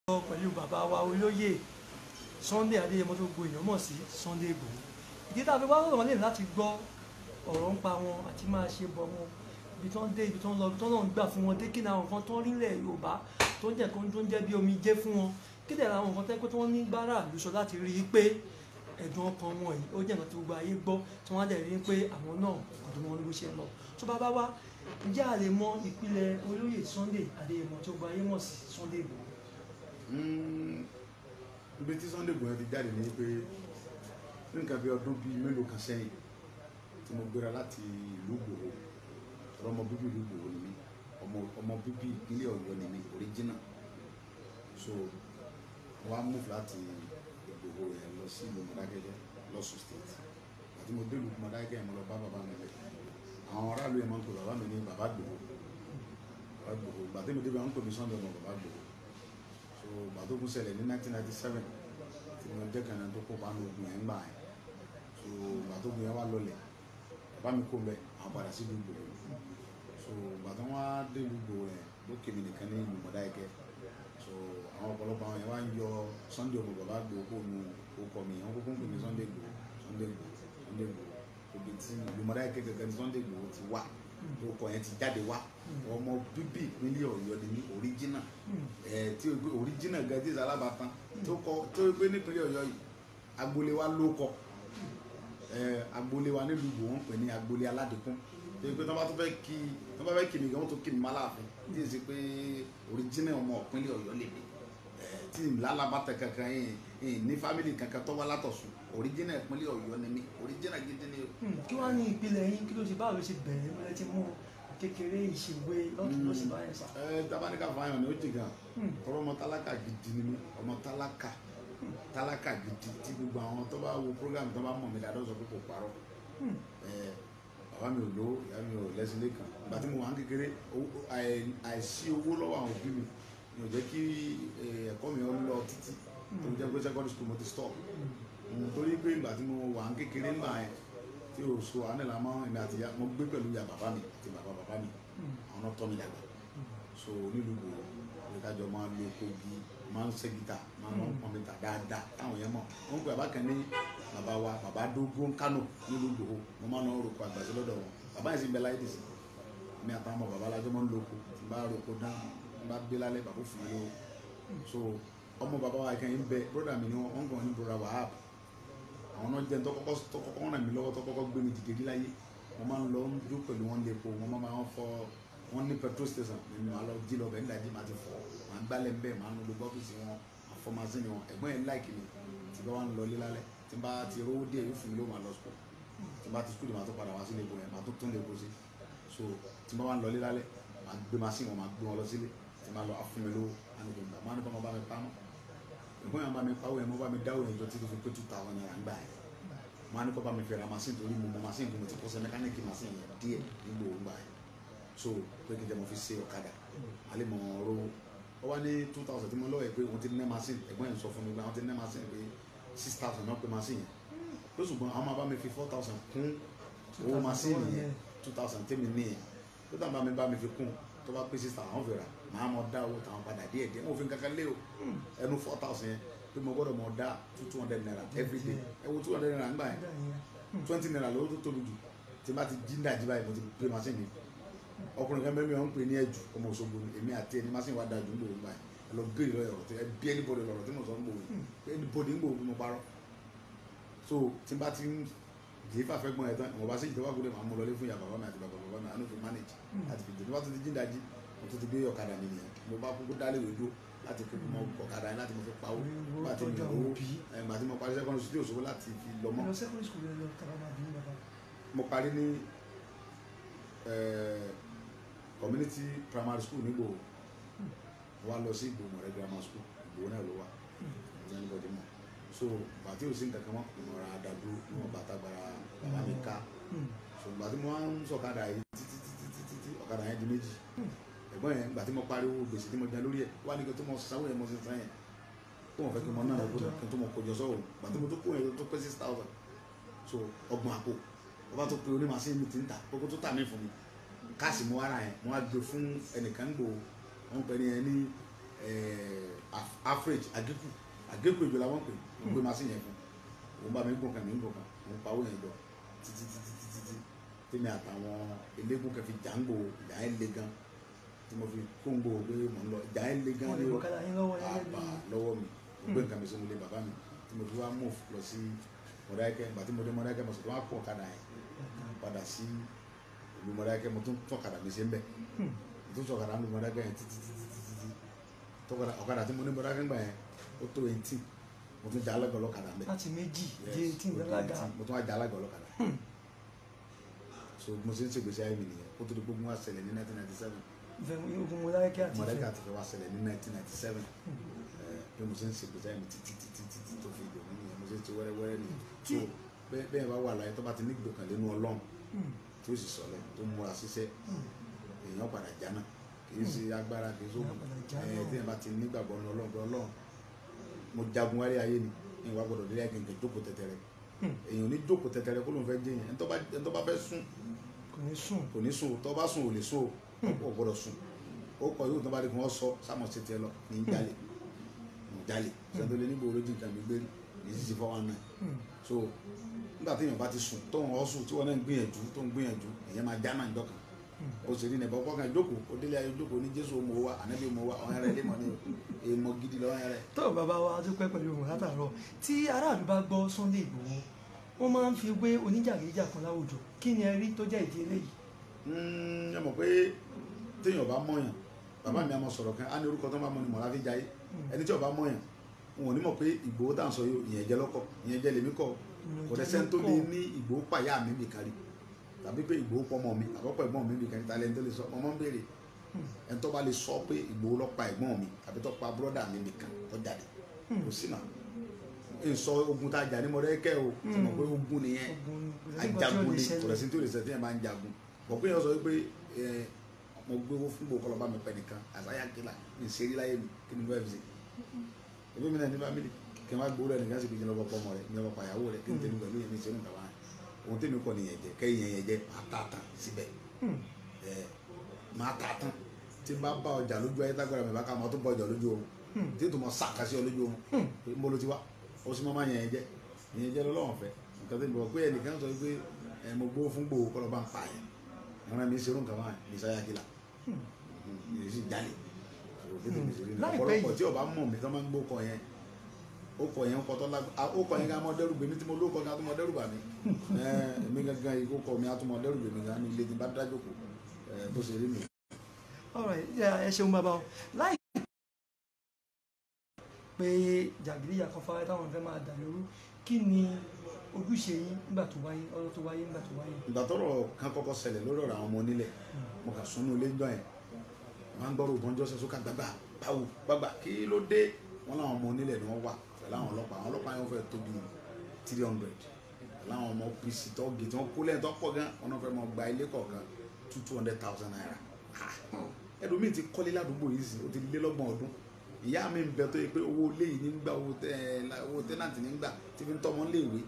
Pẹ̀lú bàbá wa olóyè Sunday Adéyẹmọ tó gbogbo èèyàn mọ̀ sí Sunday Igboho. Ìdí tá a fi wá lọ́dọ̀ wọn lè láti gbọ́ ọ̀rọ̀ ń pa wọn àti máa ṣe bọ̀ wọn, ibi tó ń dé, ibi tó ń lọ, ibi tó ń gbà fún wọn dé, kí ni àwọn nǹkan tó ń rílẹ̀ Yorùbá tó ń jẹ́ kó tó ń jẹ́ bí omijé fún wọn, kí dẹ̀ làwọn nǹkan tẹ́ pé tí wọ́n ní gbára lùsọ láti rí i pé ẹ̀dùn ọkàn wọn yìí ó jẹ́ nǹkan tí gbogbo ayé gbọ́, tí wọ́n á dẹ̀ rí i pé àwọn náà kò dùn wọn ló ṣe lọ. Tó bá bá wá, ǹjẹ́ a lè mọ ìpìlẹ̀ olóyè Sunday Adéyẹmọ tó gbogbo ayé mọ̀ sí Sunday Igboho? Ibi tí Sunday Igboho ti jáde ní pé nǹkan bí ọdún bíi mélòó kan sẹ́yìn tí mo gbéra láti ìlú Ìgbòho, ọmọ bíbí ìlú Ìgbòho ni mí, ọmọ bíbí ìpínlẹ̀ Ọ̀yọ́ ni mí original. So wọ́n á move láti Ìgbòho yẹn lọ sí ìlú Mọdákẹ́kẹ́ lọ́sùn state. Àti mo dé ìlú Mọdákẹ́kẹ́ yẹn, mo lọ bá bàbá mi lẹ̀. Àwọn aráàlú yẹn máa ń pè bàbá mi ní bàbá Ìgbòho, bàbá Ìgbòho. Ìgbà tí mo dé bá ń pè mí Sunday ọmọ bàbá Ìgbòho. So ìgbà tó kún ṣẹlẹ̀ ní 1997 tí mo jẹ́ kan tó kópa ní ogun yẹn gbà yẹn. So ìgbà tó gun yẹn wá lọlẹ̀, bàbá mi kó mbẹ, àwọn padà sí ìlú Ìgbòho. So ìgbà tó wá dé ìlú Ìgbòho yẹn lókè mi nìkan ní ìlú Mọdákẹ́kẹ́. So àwọn ọ̀pọ̀lọpọ̀ àwọn yẹn wá ń yọ Sunday ọmọ bàbá Ìgbòho kó nu orúkọ mi, àwọn kókó ń pè mí Sunday Igboho, Sunday Igboho, Sunday Igboho. Ibi tí ìlú Mọdákẹ́kẹ́ gẹ́gẹ́ ní Sunday Igboho ti wá, orúkọ yẹn ti jáde wá. Ọmọ bíbí ìpínlẹ̀ Ọ̀yọ́ ni mí original, tí o gbé original gan tí ìsàlábàtàn tó kọ tó gbé nípínlẹ̀ Ọ̀yọ́ yìí. Agboolé wa ló kọ, agboolé wa nílùú Ìgbòho wọ́n pè ní agboolé Aládìkún, tó gbé tó bá tó fẹ́ kí tó bá fẹ́ kí mi gan wọ́n tó kí mi má láàfin, tí ì ṣe pé original ọmọ ìpínlẹ̀ Ọ̀yọ́ lè mi, tí ìlàlábàtàn kankan yìí ní family kankan tó wá látọ̀sùn. Original ìpínlẹ̀ Ọ̀yọ́ ni mí, original gidi ni o. Kí wàá ní ìpìlẹ̀ yín, kí ló ṣe, báwo ló ṣe bẹ̀rẹ̀, mo lẹ ti mú kékeré, ìṣèwé lọ́tún lọ́sì báyẹn sá? Tabaníkà fáyọ̀ ni ó jì gan tọrọ. Ọmọ tálákà gidi ni mí, ọmọ tálákà tálákà gidi tí gbogbo àwọn tó bá wo program tó bá mọ̀ mí dáadáa sọ pé kò parọ́. Bàbá mi ò lówó, ìyá mi ò lẹ́sìn lẹ́kàn. Ìgbà tí mo wà ń kékeré, àìsí owó lọ́wọ́ àwọn òbí mi ni ò jẹ́ kí ẹ̀kọ́ mi ó lọ títí tó jẹ́ pé secondary school mo ti stop, torí pé ìgbà tí mo wà ń kékeré ńgbà yẹn tí o so àná la mọ́ èmi àti ìyá mo gbé pẹ̀lú ìyá bàbá mi àti bàbá bàbá mi, àwọn náà tọ́ mi dàgbà. So nílùú Ìgbòho ní kájọ máa lo kogi, máa ń ṣe gìtà, máa ń pọn mi tà dáadáa táwọn yẹn mọ̀. Wọ́n pe bàbá kan ní bàbá wa bàbá Dógún Kánò nílùú Ìgbòho. Mo máa ń lọ roko àgbàsí lọ́dọ̀ wọn. Bàbá yẹn sì ń bẹ láyé dìsí. Èmi àtàwọn ọmọ bàbá alájọ máa ń loko. Tí n bá roko dán, tí n bá dé lálẹ́, bàbá fún mi lówó. So ọmọ bàbá wa kan yìí ń bẹ, brother mi ni wọ́n ń kàn ní brother Wahab. Àwọn náà jẹ́ tọkọ́kọ́ ràn mí lọ́wọ́, tọkọ́kọ́ gbé mi dìde láyé. Wọ́n máa ń lọ ń dún pẹ̀lú wọn lépo, wọ́n máa ń fọ wọ́n ní petrol station. Èmi máa lọ jí lọ bẹ̀ nídàjí, máa ti fọ, máa gbálẹ̀ ń bẹ̀, máa ń lo ọ́fíìsì wọn, máa fọ machine wọn. Ẹ̀gbọ́n yẹn like mi. Tí bá wà ń lọ lé lálẹ́, tí bá ti rówó díẹ̀ yóò fún mi ló, máa lọ school. Tí bá ti school, máa tó padà wá sí lépo yẹn, máa tó tún lépo sí. So tí bá wà ń lọ lé lálẹ́, máa gbé machine wọn, máa gbé wọn lọ sílé. Tí máa lọ á fún mi lówó, á ní kí n gbà, máa ní kó máa bá mi pamọ́. Ẹ̀gbọ́n yẹn bá mi pawó yẹn, mo bá mi dáwó yẹn jọ títí fi pé ₦2,000 gbà yẹn. Mo á ní kó bá mi fi ra machine, torí mo mọ machine tó mo ti kọ́ṣẹ́ mẹkáníìkì machine yẹn díẹ̀ nígbò gbà yẹn. So pé kí n jẹ́ mo fi ṣe ọ̀kadà alẹ́ mọ̀ ọ́rọ́. Ó wá ní 2,000 tí mo lọ́wọ́ yẹ pé òun ti ní machine. Ẹ̀gbọ́n yẹn sọ fún mi pé àwọn ti ní machine, pé 6,000 náà pé machine yẹn tó, ṣùgbọ́n àwọn máa bá mi fi 4,000 kún owó machine yẹn, 2,000 tèmi ní yẹn tó tàn bá mi fi kún, tó bá pé 6,000 àwọn fi rà, màá mọ dá owó táwọn padà díẹ̀ díẹ̀. Wọn ò fi kankan lé o ẹnu 4,000 yẹn pé mo gbọ́dọ̀ mọ dá two two hundred naira every day. Ẹ wo ₦200 ńgbà yẹn, ₦20 lówó tó tóbi jù. Tí n bá ti jí ń dàjí báyìí, mo ti pé machine mi. Ọkùnrin kan bẹ́ẹ̀ mi wọ́n ń pè ní ẹ̀jù, ọmọ Òṣogbo ni. Èmi àti ẹni machine wa da jù ń gbòòrò ńgbà yẹn. Ẹ lọ béèrè lọ́yọ̀ ọ̀rọ̀ tí ẹ bí anybody lọ́rọ̀ tí mo sọ ń gbòòrò, anybody ń gbòòrò bí mo parọ́. So tí n bá ti ń jìífà fẹ́ gbọ́n ẹ̀ tán, ìwọ̀n bá sí ìjọba gbọ́dọ̀ máa mú lọlé fún ìyá bàbá mi àti bàbá bàbá mi, àánú fi manage láti fi jẹ. Tí wọ́n tún ti jí ń dájí, mo tún ti gbé ọ̀kadà mi nìyẹn. Mo bá kúkú dálé ìwé dúró láti kúkú mọ ọ̀kadà yẹn láti mo fi pawó. Nígbà tí mi ò rówó, ìgbà tí mo parí secondary school tí òṣòwò láti fi lọ mọ́. Lọ secondary school lọ tàbá máa bí bàbá? Mo parí ní community primary school nígbò. Mo wá lọ sí Ìgbòho Mọ̀rẹ́ grammar school, Ìgbòho náà ló wà ní anybody mọ̀. So ìgbà tí ò sí nǹkan kan mọ́, mo ra àdàdúró níwọ̀n bàtà gbára bàbá mi ká. So ìgbà tí mo wá ń sọ̀kadà yìí títí títí títí tí ọ̀kadà yẹn di méjì, ẹ̀gbọ́n yẹn, ìgbà tí mo pariwo gbèsè tí mo jẹ lórí ẹ̀ wá ní kí n tó mọ sanwó yẹn, mo sì san yẹn tó wọn fẹ́ kí n mọ náà lọ kí n tó mọ kojọ sọ́wọ́. Ìgbà tí mo tó kó yẹn tó pé 6,000, so ọgbọ̀n àpò ọba tó pe onímàsí mi ti ń tà kókó tó tà mí fún mi káàsì. Mo wá ra yẹn, mo wá gbé fún ẹnìkan gbò wọn pè ní ẹni Average àgékù àgékù ìjọ làwọn pè mo gbé machine yẹn fún òun bá mi gùn kan mi ń gùn kan òun pa owó yẹn jọ títí títí títí tí tèmi àtàwọn eléégún kan fi jàǹgbò ìjà yẹn le gan tí mo fi kóńgbò pé mò ń lọ ìjà yẹn le gan Wọ́n lè ni o gbọ́kadà yín lọ́wọ́ yẹn àbá lọ́wọ́ mi. Mo gbé nǹkan mi sínú ilé bàbá mi tí mo fi wá move lọ sí Mọdákẹ́kẹ́. Ìgbà tí mo dé Mọdákẹ́kẹ́ mo sì tún wá kó ọ̀kadà yẹn padà sí ìlú Mọdákẹ́kẹ́. Mo tún tún ọ̀kadà mi ṣe ń bẹ̀, mo tún tún ọ̀kadà mi Mọdákẹ́kẹ́ yẹn títí títí títí tí ọ̀kadà tí mo ní Mọdákẹ́kẹ́ gbà yẹn ó tó 18. Mo tún já alága ọlọ́kadà ń bẹ̀ láti 2 Yes, dé 18 ó di lága. 18. Mo tún wá já alága ọlọ́kadà. So mo ṣe ń ṣègbésí ayé mi nìyẹn kó tó di gbogbo wa ṣẹlẹ̀ ní 1997. Ìfẹ́ ogun Mọdákẹ́kẹ́ àti Mọdákẹ́kẹ́ Ifẹ̀. àti Ifẹ̀ wa ṣẹlẹ̀ ní 1997. Bí mo ṣe ń ṣègbésí ayé mi títí títí títí tó fi dòní nìyẹn. Mo ṣe ń ṣe wẹ́rẹ́wẹ́rẹ́ nìyẹn. So bẹ́ẹ̀ bá wà láyé tó bá ti ní ìgbọ̀kànlé nínú Ọlọ́run tí ó sì sọlẹ̀ tó múra ṣiṣẹ́, èèyàn padà jáná. Kì í ṣe agbára, kì í ṣe oògùn. Èèyàn padà jáná. Tí èèyàn bá ti nígbàgbọ́ nínú Ọlọ́run pé Ọlọ́run mo jagun wálé ayé ni ìwà gbọ́dọ̀ délé ayé kì í jókòó tẹ̀tẹ̀rẹ̀. Èèyàn ò ní jókòó tẹ̀tẹ̀rẹ̀ kó ló ń fẹ́ jẹ́ yẹn. Ẹni tó bá fẹ́ sùn kò ní sùn. Kò ní sùn. Tó bá sùn ò lè sùn o, ò gbọ́dọ̀ sùn. Ó kọ yóò tó bá di kí wọ́n sọ sámọ̀ sí tiẹ̀ lọ ní jalè ní jalè sẹ́ńtọ́lé níbo olójì nǹkan mi gbé ní sísè 419. So nígbà tí èèyàn bá ti sùn tó ń hustle tí wọ́n náà ń gbìyànjú tó ń gbìyànjú, èèyàn máa já náà njọ́ kan. Ó sì rí nìbọn kọ́kàn jókòó, ó délé ayé jókòó ní Jésù ọmọ wa ànábì ọmọ wa ọ̀hún rẹ̀ lé mọ́ ní èèmọ̀ gidi lọ́wọ́ rẹ̀. Tó bàbá wa dúpẹ́ pẹ̀lú òun látàárọ̀. Tí aráàlú bá gbọ́ Sunday Igboho, wọ́n máa ń fi wé oníjàgídíjàkan láwùjọ. Kí ni ẹ rí tó jẹ́ ìdí eléyìí? Ẹ mọ̀ pé téèyàn bá mọ̀yàn, bàbá mi á mọ sọ̀rọ̀ kan á ní orúkọ tó bá mọ̀ ni mọ̀lá fi jayé. Ẹni tí ó bá mọ̀yàn wọn ò ní mọ̀ pé Ìgbòho tá à ń sọ yìí ìyẹn jẹ́ lọ́kọ̀, ìyẹn jẹ́ lèmi kọ́. Kò dẹ̀ sẹ́ni tó lè ní Ìgbòho pàyà mi nìkan rí tàbí pé Ìgbòho pọmọ mi àbọ̀pọ̀ ẹ̀gbọ́n mi nìkan rí. Talẹ̀ ẹni tó lè sọ ọmọ ń béèrè ẹni tó bá lè sọ pé Ìgbòho ló pa ẹ̀gbọ́n mi àbí tó pa búrọ́dà mi nìkan kó jáde, kò sí náà. N sọ ogun tá a jà ní Mọdákẹ́kẹ́ o, tí mo pé ogun nìyẹn, ajagun ni, kò dẹ̀ sí tó lè sẹ tí yẹn máa ń jagun. Bọ̀ pé yẹn sọ pé mo gbé owó fún gbòkọ́ lọ́ba mi pẹ́ nìkan àsáyà kìlà ní ìṣeré láyé mi, kí ni mo fẹ́ fi ṣe? Ebi mi náà ní fámìlì kí n má gbowó rẹ nìkan sì fi jẹ́ lọ́pọ̀ pọ̀ ọmọ rẹ ní ọlọ́pàá ìyàwó rẹ kí n tẹnu pẹ̀lú yẹn ní ìṣeré nǹkan wáyé. Ohun tèmi kọ́ nìyẹn jẹ kẹ́ ìyẹn yẹn jẹ máa ta tán síbẹ̀, máa ta tán. Tí n bá bá ọjà lójú ayé tágbára mi bá ká máa tó bá ọjà lójú oorun tí tó mọ sàkásí ọ lójú oorun mo ló ti wá ó sì máa yẹn jẹ ìyẹn jẹ lọ́wọ́n fẹ́. Nǹkan tó ń bọ̀ pé ẹnìkan sọ pé mo gbówó fún gbòó kọ́ lọ́ bá ń pa yẹn ìran mi ṣerú nǹkan báyìí ní sáyà kìlà ní sì jalè ọ̀pọ̀lọpọ̀ tí ọba mọ̀ mi tó máa ń gbó kọ yẹn ó kọ yẹn ó kọ tó lágbó ó kọ yẹn ká mọ dẹ́rù gbèmí tí mo ló kọ ká tó mọ dẹ́rù bà mí èmi gangan yìí kó kọ mi á tó mọ dẹ́rù gbèmí gan ní ilé tí bá dájú kù bó ṣe rí mi. Ẹ ṣeun bàbá o. Láì pé jàgídíjàkan fara táwọn fẹ́ máa dà lóru, kí ni ojúṣe yín nígbà tó wáyé, ọ̀rọ̀ tó wáyé nígbà tó wáyé? Ìgbà tọ́rọ̀ kan kọ́kọ́ ṣẹlẹ̀ lórí ọ̀rọ̀ àwọn ọmọ onílẹ̀, mo kà súnú ilé ńjọ́ yẹn, máa ń gbọ́rọ̀ ògbọ́njọ́ sọ sókà gbàgbà báwo gbàgbà kí ló dé? Wọ́n láwọn ọmọ onílẹ̀ ni wọ́n wà pẹ̀lú àwọn ọlọ́pàá. Àwọn ọlọ́pàá yẹn fẹ́ tó bí 300 pẹ̀lú àwọn ọmọ OPC tọ́gì tí wọ́n kó lẹ́yìn tó pọ̀ gan, wọn náà fẹ́ mọ gba ilé kọ̀ọ̀kan 200,000 naira. Ẹlòmíì ti kọ́lé ládùúgbò yìí sí, ó ti lé lọ́gbọ̀n ọdún. Ìyá mi ń bẹ tó yẹ pé owó ilé yìí ní gbà, owó tẹ́nàntì ní gbà tí fi ń tọ́mọ léèwé.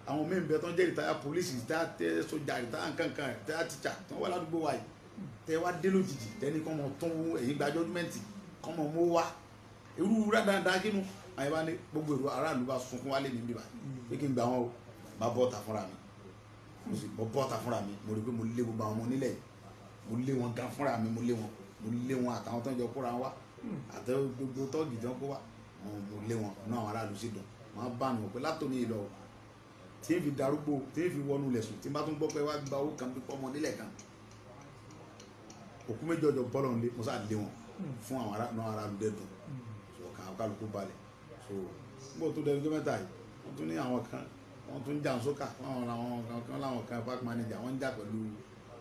Àwọn míì ń bẹ tó ń jẹ́ rìtáyà pólísì, rìtáyà sójà, rìtáyà nkankan, rìtáyà tíṣà tó ń wá ládùúgbò wa yìí. Tẹ wá dé lójijì tẹni kọ́ mọ tún ẹ̀yìn gba jọ́dúmẹ́ǹtì kọ́ mọ mú wá irú rádaràda kínú. Àyè bá ní gbogbo èrò aráàlú bá sunkún wálé mi bíbá pé kí n gbà wọn o, bá bọ́ọ̀tà fúnra mi. Mo sì bọ́ bọ́ọ̀tà fúnra mi, mo rí i pé mo lé gbogbo àwọn ọmọ onílẹ̀ yìí, mo lé wọn gan fúnra mi, mo lé wọn, mo lé wọn àtàwọn tó ń jọ kóra wá àtẹ gbogbo tọ́ọ̀gì tó ń kó wá, mo lé wọn náà. Àwọn aráàlú sì dùn, wọn bá mi wọ pé látòní ìlọ tí n fi darúgbó tí n fi wọnú lẹ̀sùn tí n bá tún gbọ́ pé wá gba owó kan pípọ́ ọmọ nílẹ̀ kan òkú méjì ọjọ́ bọ́lọ̀ ń lé, mo sáà lé wọn fún àwọn aráàlú dẹ́dùn ọkàn kálukú balẹ̀. So nígbà tó dẹnu tó mẹ́ta yìí, wọ́n tún ní àwọn kan wọ́n tún ń jà sókà, wọ́n kan láwọn kan park manager wọ́n ń jà pẹ̀lú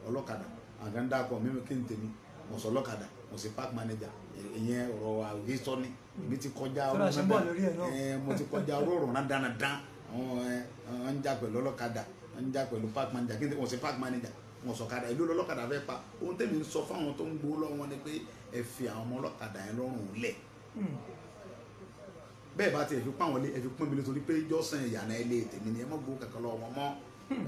ọlọ́kadà. Àwọn kan ń dákọ̀ mímú kí n tèmi, mo sọ ọlọ́kadà, mo sì park manager. Ìyẹn ọ̀rọ̀ àwòrán ni èmi ti kọjá ọ̀rọ̀, mo ti kọjá ọ̀rọ̀ náà dánadáa. Àwọn ń jà pẹ̀lú ọlọ́kadà, wọ́n ń jà pẹ̀lú park manager, kí n tẹ́ wọ́n sì park manager, wọ́n sọ̀kadà ìlú ọlọ́kadà fẹ́ pa. Ohun tẹ́mi ń sọ fáwọn tó ń gbowó lọ́wọ́ wọn ni pé ẹ fi àwọn ọmọ ọlọ́kadà yẹn lọ́rùn lẹ̀. Bẹ́ẹ̀ bá tiẹ̀ fi pa àwọn lé, ẹ fi pọ́n mi nítorí pé jọ́sàn ìyànà ẹ lé tèmi ni, ẹ má gbowó kankan lọ́wọ́ wọn mọ́,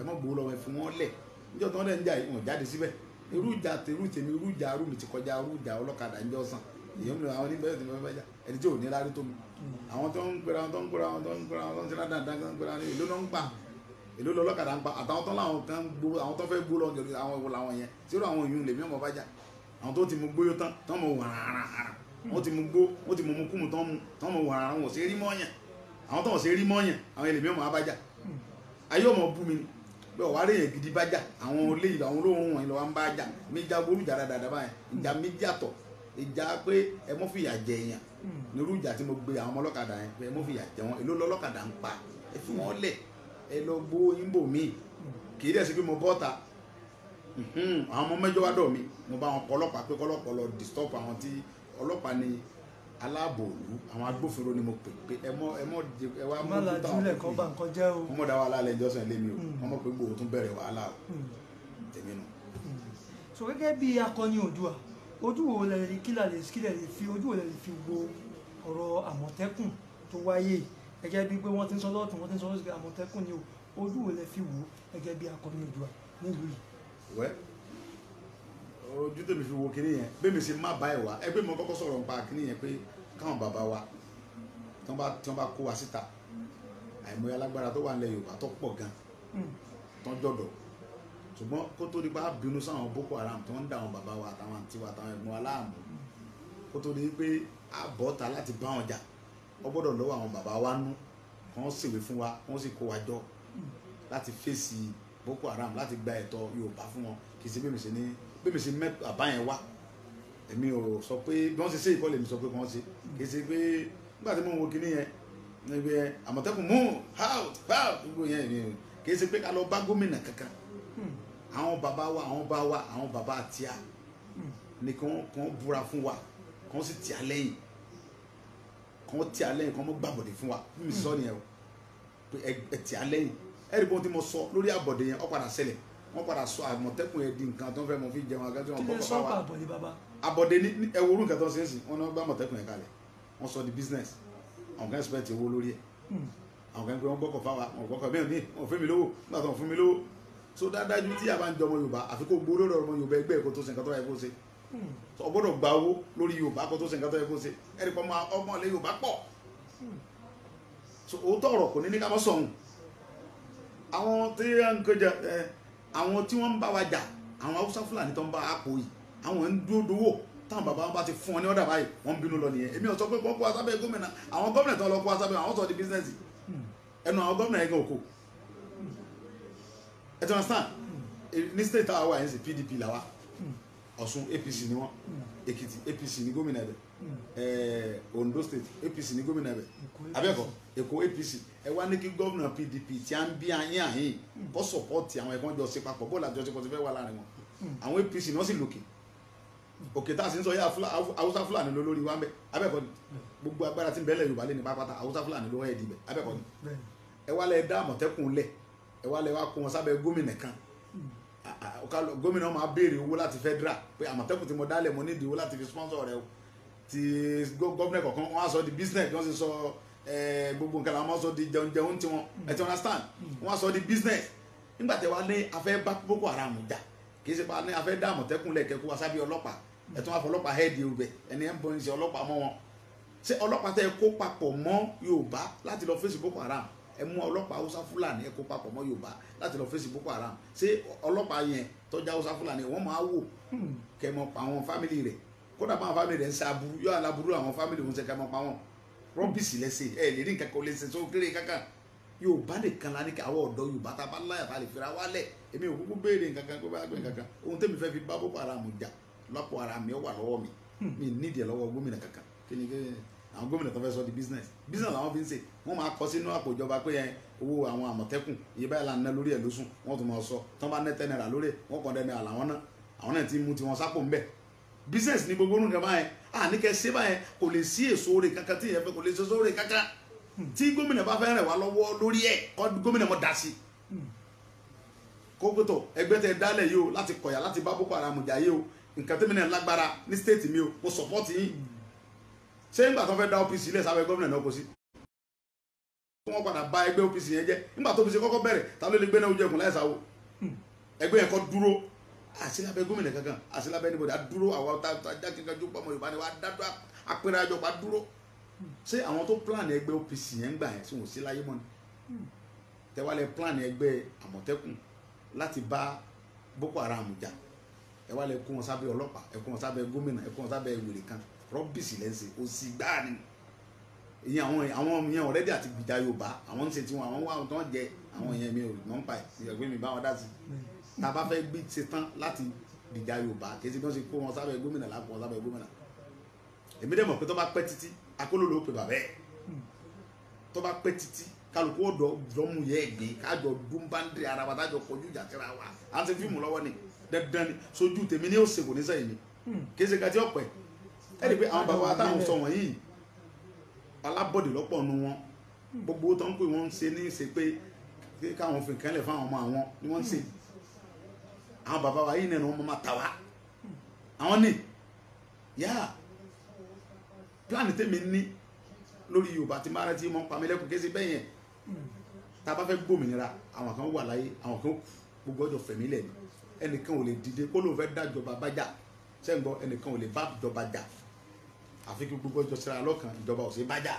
ẹ má gbowó lọ́wọ́, ẹ fi wọ́n lẹ̀. Níjọ́ tí wọ́n dẹ̀ ń jà yìí, wọ́n jáde síbẹ̀. Irú ìjà tèrú tèmi, irú ìjà arú mi ti kọjá irú ìjà ọlọ́kadà ń jọ́sàn. Èyí ń lọ àwọn oníbẹ̀rẹ̀ tí mo fẹ́ jà. Ẹni tí ò ní lárí tó mi. Àwọn tó ń pera wọn tó ń pera wọn tó ń pera wọn tó ń ṣe dáadáa tó ń pera wọn èló náà ń pa, èló lọ́lọ́kadà ń pa, àtàwọn tó láwọn kan gbó, àwọn tó fẹ́ gbó lọ gẹ̀rù, àwọn ìwò làwọn yẹn tí ó rọ àwọn èèyàn lèmi ọmọ bá jà. Àwọn tó ti mú gbóyó tán tán mọ wàràràrà, wọ́n ti mú gbó, wọ́n ti mú mú kúmu tán mú tán mọ wàràrà, wọn ò ṣe rí mọ́yàn. Àwọn tó wọn ṣe rí mọ́yàn, àwọn èlèmi ọmọ abájà. Ayé ọmọ bú mi ni bẹ́ẹ̀ wàá rí èèyàn gidi bá jà. Àwọn olè ìlú, àwọn olóhùn wọ̀nyí lọ́wọ́ ń bá jà. Mi já gbórú jà dáadáa báyẹn, ìjà méjì àtọ̀, ìjà pé ẹ mọ́ fìyà jẹ èèyàn nírú ìjà tí mo gbé àwọn ọmọ ọlọ́kadà yẹn pé ẹ mọ́ fìyà jẹ wọn. Èló lọ́lọ́kadà ń pa, ẹ fi wọ́n lẹ̀, ẹ lọ gbó yínbò míì. Kì í dẹ̀ sí pé mo bọ́ta. Àwọn ọmọ mẹ́jọ wá dọ̀ mi, mo bá wọn kọ ọlọ́pàá pé kọ́lọ́pàá lọ disturb àwọn tí ọlọ́pàá ni aláàbò òlu, àwọn agbófinró ni mo pè pé ẹ mọ́ ẹ mọ́ ẹ wá má lajú lẹ̀ kọ́ bá nǹkan jẹ́ o. Wọ́n mọ̀ dá wàhálà lẹ́jọ́ jọ́sìn lé mi o, wọ́n mọ̀ pé Ìgbòho tún bẹ̀rẹ̀ wàhálà o tèmi nù. So gẹ́gẹ́ bí akọni Oòduà, ojú wo lẹ lè kí lè kí lè fi ojú wo lẹ lè fi wo ọ̀rọ̀ Àmọ̀tẹ́kùn tó wáyé, gẹ́gẹ́ bí pé wọ́n ti ń sọ lọ́tún, wọ́n ti ń sọ lọ́sùn Àmọ̀tẹ́kùn ni o, ojú wo lẹ fi wò gẹ́gẹ́ bí akọni Oòduà nílùú yìí? Wẹ́ ojú tèmi fi wo kinní yẹn, bẹ́ẹ̀ mi ṣe má bá ẹ̀ wá ẹgbẹ́ mi kọ́kọ́ sọ̀rọ̀ nípa kinní yẹn pé káwọn bàbá wa tí wọ́n bá kó wa síta, àìmọye alágbára tó wà nílẹ̀ Yorùbá tó pọ̀ gan tó ń jọ̀dọ̀, ṣùgbọ́n kó tó di pa bínú sáwọn Boko Haram tó ń da àwọn bàbá wa àtàwọn àǹtí wa àtàwọn ẹ̀gbọ́n wa láàmú, kó tó di pé a bọ́ ta láti bá wọn jà, wọ́n gbọ́dọ̀ lọ́wọ́ àwọn bàbá wa nú, kí wọ́n ṣèwé fún wa, kí wọ́n sì kó wa jọ láti fèsì Boko Haram, láti gba ẹ̀tọ́ Yorùbá fún wọn. Kì í ṣe bẹ́ẹ̀ mi ṣe ní bẹ́ẹ̀ mi ṣe mẹ́ àbá yẹn wá. Èmi ò sọ pé bí wọ́n ṣe ṣe ìkọlẹ̀ mi sọ pé wọ́n ṣe, kì í ṣe pé nígbà tí mo ń wo kinní yẹn níbi yẹn Àmọ̀tẹ́kùn mú out out gbogbo yẹn ni, kì í ṣe pé ká lọ bá gómìnà kankan. Àwọn bàbá wa, àwọn bá wa, àwọn bàbá àtìá ni kí wọ́n búra fún wa, kí wọ́n sì tì á lẹ́yìn, kí wọ́n tì á lẹ́yìn, kí wọ́n gbàbọ̀dé fún wa. Bí mi sọ nìyẹn o, pé ẹ tì á lẹ́yìn. Ẹ rí bóun tí mo sọ lórí àbọ̀dé yẹn, ó padà ṣẹlẹ̀, wọ́n padà sọ Àmọ̀tẹ́kùn yẹn di nǹkan tó ń fẹ́ mọ fi jẹun akẹ́tọ́ wọn kọ́ bàbá wa. Àbọ̀dé ní ẹ wo orú nǹkan tó ń ṣe é sìn, wọ́n náà gbá Àmọ̀tẹ́kùn yẹn kalẹ̀, wọ́n sọ di business. Àwọn kan expect owó lórí ẹ̀, àwọn kan pé wọ́n gbọ́kọ̀ fáwa, wọ́n gbọ́kọ̀ bẹ́ẹ̀ ni wọ́n fún mi lówó, nígbà tó wọ́n fún mi lówó. So dájú tí a bá ń jọ ọmọ Yorùbá, àfi kó gbowó lórí ọmọ Yorùbá ẹgbẹ́ kó tó ṣe nǹkan tó yẹ kó ṣe. O gbọ́dọ̀ gba owó lórí Yorùbá kó tó ṣe nǹkan tó yẹ kó ṣe. Ẹ̀rí pọ̀ ọmọ ilẹ̀ Yorùbá pọ̀. So òótọ́ ọ̀rọ̀ kò ní ní ká mọ́ sọ̀hún. Àwọn tí wọ́n ń kọjá, àwọn tí wọ́n ń bá wa jà, àwọn Haúsá Fúlàní tó ń bá àpò yìí, àwọn ń dúró dowó. Táwọn bàbá wọn bá ti fún wọn ní ọ̀dà báyìí, wọ́n ń bínú lọ nìyẹn. Èmi ò sọ pé kó wá sábẹ́ gómìnà, àwọn gómìnà tó lọ kó wá sábẹ́, àwọn sọ di bísínẹ́sì. Ẹnu àwọn gómìnà yẹn gan òkò. Ẹ ti understand? Ní state táwa wà yẹn sì PDP là wa, Ọ̀ṣun APC ni wọ́n, Èkìtì APC ni gómìnà ẹ̀bẹ̀, Ondo state APC ni gómìnà ẹ̀bẹ̀, Abẹ́ẹ̀kọ́ Èkó APC. Ẹ wá ní kí gómìnà PDP tí a ń bí ayé àyìn kó sọ̀pọ̀tì àwọn ẹ̀kọ́ jọ ṣe papọ̀, bóòlù àjọṣepọ̀ ti fẹ́ wà láàrin wọn. Àwọn APC ni wọ́n sì lòkè òkè tá a sì ń sọ yá Haúsá Fúlàní ló lórí wa ń bẹ, Abẹ́ẹ̀kọ́ ni gbogbo agbára tí ń bẹ́lẹ̀ Yorùbá lé ní pápátá, Haúsá Fúlàní ló hẹ́ẹ̀dì bẹ̀, Abẹ́ẹ̀kọ́ ni. Ẹ wá lẹ dá Àmọ̀tẹ́kùn lẹ̀, ẹ wá lẹ wá kó wọn sábẹ́ gómìnà kan, gómìnà máa béèrè owó láti federal pé Àmọ̀tẹ́kùn tí mo dálẹ̀ mo nídìí owó láti fi sponsor rẹ o. Ti gómìnà kọ̀ọ̀kan wọ́n á sọ di business, wọ́n sì sọ gbogbo nǹkan làwọn sọ di jẹun jẹun tiwọn, ẹ ti understand, wọ́n á sọ di business. Nígbà tí wàá ní afẹ́ bá Boko Haram jà, kì í ṣe pa ní afẹ́ dá Àmọ̀tẹ́kùn lẹ̀ kẹ́kọ̀ọ́ wá sábẹ́ ọlọ́pàá, ẹ tún wá fọ ọlọ́pàá hẹ́ẹ̀dì ọbẹ̀, ẹni ẹ̀ ń bọ́ ṣe ọlọ́pàá mọ́ wọn. Ṣé ọlọ́pàá tẹ́ ẹ kó papọ̀ mọ́ Yorùbá láti lọ fèsì Boko Haram? Ẹ mú ọlọ́pàá Haúsá Fúlàní ẹ kó papọ̀ mọ́ Yorùbá láti lọ fèsì Boko Haram. Ṣé ọlọ́pàá yẹn tọ́jà Haúsá Fúlàní wọ́n máa wò kẹ́ mọ́ pa àwọn fámìlì rẹ̀? Kódà bá àwọn fámìlì rẹ̀ ń ṣe aburú, yóò aláburú àwọn fámìlì òun ṣe kẹ́ mọ́ pa wọn. Rọ́bìsì lẹ́sẹ̀ ẹ lè rí nǹkan kan lè ṣe tó kéré kankan. Yorùbá nìkan la ní kí àwọn ọ̀dọ́ Yorùbá tá a bá láyà tá a lè fira wálẹ̀. Èmi ò kúkú béèrè nǹkan kan kó bá gbé nǹkan kan. Ohun tẹ́mi fẹ́ fi bá Boko Haram jà lọ́pọ̀ ara mi ó wà lọ́wọ́ mi, mi nídìí ẹ̀ lọ́wọ́ gómìnà kankan. Kí ni kí àwọn gómìnà tó fẹ́ sọ di business business làwọn fi ń ṣe. Wọ́n máa kọ sínú àpò ìjọba pé owó àwọn Àmọ̀tẹ́kùn iye báyìí là ń ná lórí ẹ̀ lóṣù, wọ́n tún máa sọ tán bá ná $10 lórí ẹ̀, wọ́n kàn $10 làwọn náà, àwọn náà ti mú tiwọn sápò ńbẹ̀. Business ni gbogbo nǹkan báyẹn. À ní kẹ́ ṣe báyẹn, kò lè sí èso rẹ̀ kankan tí ìyẹn fẹ́, kò lè ṣe èso rẹ̀ kankan. Tí gómìnà bá fẹ́ rẹ̀ wá lọ́wọ́ lórí ẹ̀, kọ́ gómìnà mọ́ dá sí. Kókótó ẹgbẹ́ tẹ dálẹ̀ yìí o láti kọ̀yà láti bá Boko Haram jà yìí o, nǹkan tẹ́mi náà lágbára ní state mi o, mo support yín. Ṣé nígbà tó fẹ́ dá OPC lẹ̀ sábẹ́ gómìnà náà kò sí? Wọ́n padà bà ẹgbẹ́ OPC yẹn jẹ́. Nígbà tó OPC kọ́kọ́ bẹ̀rẹ̀, ta ló lè gbé náà ojú ẹkùn láì sáwó? Ẹgbẹ́ yẹn kọ́ dúró, àṣìlábẹ́ gómìnà kankan, àṣìlábẹ́ anybody, àdúró àwọn jákèjádò pọ̀mọ́ Yorùbá ni wàá dádó apẹ̀rẹ̀ àjọpọ̀ àdúró. Ṣé àwọn tó plan ẹgbẹ́ OPC yẹn ń gbà yẹn sí wọn sí láyé mọ́ ni? Tẹ́wálẹ̀ plan ẹgbẹ́ Àmọ̀tẹ́kùn láti bá Boko Haram jà, ẹ wá lẹ kó wọn sábẹ́ ọlọ́pàá, ẹ kó wọn sábẹ́ gómìnà, ẹ kó wọn sábẹ́ wèrè kan, rọ́bìsì lẹ́sìn òsì gbáà ni. Ìyẹn àwọn yẹn ọ̀rẹ́dì àti gbìjà Yorùbá, àwọn ń ṣe tiwọn, àwọn wà tó ń jẹ àwọn yẹn, mi ò mọ̀ ń pa ẹ̀ ìyẹ̀gbẹ́ mi bá wọn dá sí. Tá a bá fẹ́ gbé ṣe tán láti gbìjà Yorùbá, kì í ṣe bí wọ́n ṣe kó wọn sábẹ́ gómìnà lápò wọn sábẹ́ gómìnà. Èmi dẹ̀ mọ̀ pé tó bá pẹ́ títí akóló ló pe bàbá ẹ̀, tó bá pẹ́ títí kálukú ọ̀dọ́ jọmú yẹ ẹ̀gbẹ́ kájọ dúnbándé ara wa, tájọ kọjú ìjà síra wa. À ń ṣe fíìmù lọ́wọ́ ni, dandan ni sojú tèmi ní òsè kò ní sẹ́yìn mi, kì í ṣe kàtí ọ̀pẹ. Ẹ rí i pé àwọn bàbá táwọn sọ wọ̀nyí alábọ̀dé lọ́pọ̀ nu wọn, gbogbo tó ń pè wọ́n ń ṣe ní ṣe pé káwọn fi nǹkan lẹ̀ fáwọn ọmọ àwọn ni wọ́n ń ṣe. Àwọn bàbá wa yìí nínú wọn máa tà wá, àwọn ní yá plan tèmi ní lórí Yorùbá tí máa rántí mọ́ pamílẹ́kùn kí ṣe bẹ́ẹ̀ yẹn. Tá a bá fẹ́ gbòmìnira, àwọn kan wà láyé, àwọn kan gbogbo ọjọ́ fẹ̀mí lẹ̀ ni. Ẹnìkan ò lè dìde kó lóun fẹ́ dájọba bá jà, sẹ́ńgbọ́, ẹnìkan ò lè bá jọba jà àfi kí gbogbo ọjọ́ síra lọ́kàn, ìjọba ò sí bá jà.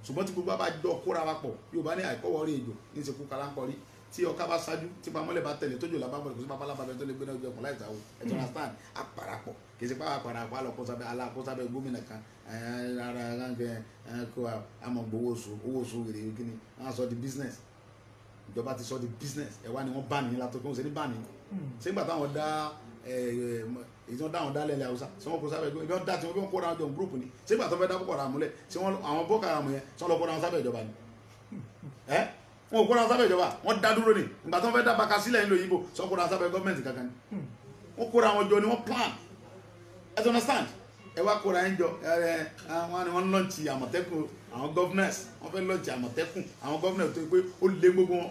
Ṣùgbọ́n tí gbogbo bá jọ kóra wa pọ̀, Yorùbá ní àìkọ́wọ́rí ejò ní ìsìnkú kalánkọrí, tí ọká bá ṣáájú tí pamọ́lẹ̀ bá tẹ̀lé tójò làbá bọ̀lẹ̀, kò sí babalá bàbá tó lè gbéná ojú ẹkùn láì sáwó. Ẹ ti understand? Àpàràpọ̀ kì í ṣe pàápàá àpàràpọ̀ àlọ́ kósábẹ́ alákósábẹ́ gómìnà kan ara kó àmọ̀ gbowó oṣù, owó oṣù wèrè kíni wọ́n sọ di business. Ìjọba ti sọ di business. Ẹ wá ni wọ́n bá nìyí látọ̀ kí wọ́n ṣe ní bá nìyí. Ṣé nígbà táwọn dá èyí tí wọ́n dá àwọn dá lẹ́lẹ̀ Haúsá, ṣé wọ́n kó sábẹ́ ibi wọ́n dá tí wọ́n kóra jọ gúrúùpù ni? Ṣé nígbà tó fẹ́ dá Boko Haram lẹ̀, ṣé wọ́n àwọn Boko Haram yẹn ṣé wọ́n lọ kóra wọn sábẹ́ ìjọba ni? Ẹ wọn ò kóra wọn sábẹ́ ìjọba, wọ́n dá dúró ni. Ìgbà tó fẹ́ dá baka sílẹ̀ nílò Ìgbò, ṣé wọ́n kóra wọn sábẹ́ gọ́ọ̀mẹ̀ntì kankan ni? Wọ́n kóra wọn jọ ni, wọ́n plan. Ẹ ti understand? Ẹ wá kóra ẹ ń jọ, ẹ wọn ni wọ́n lọ́ọ̀nì Àmọ̀tẹ́kùn, àwọn governors wọ́n fẹ́ lọ́ọ̀nì Àmọ̀tẹ́kùn, àwọn governors tó pé ó lé gbogbo wọn,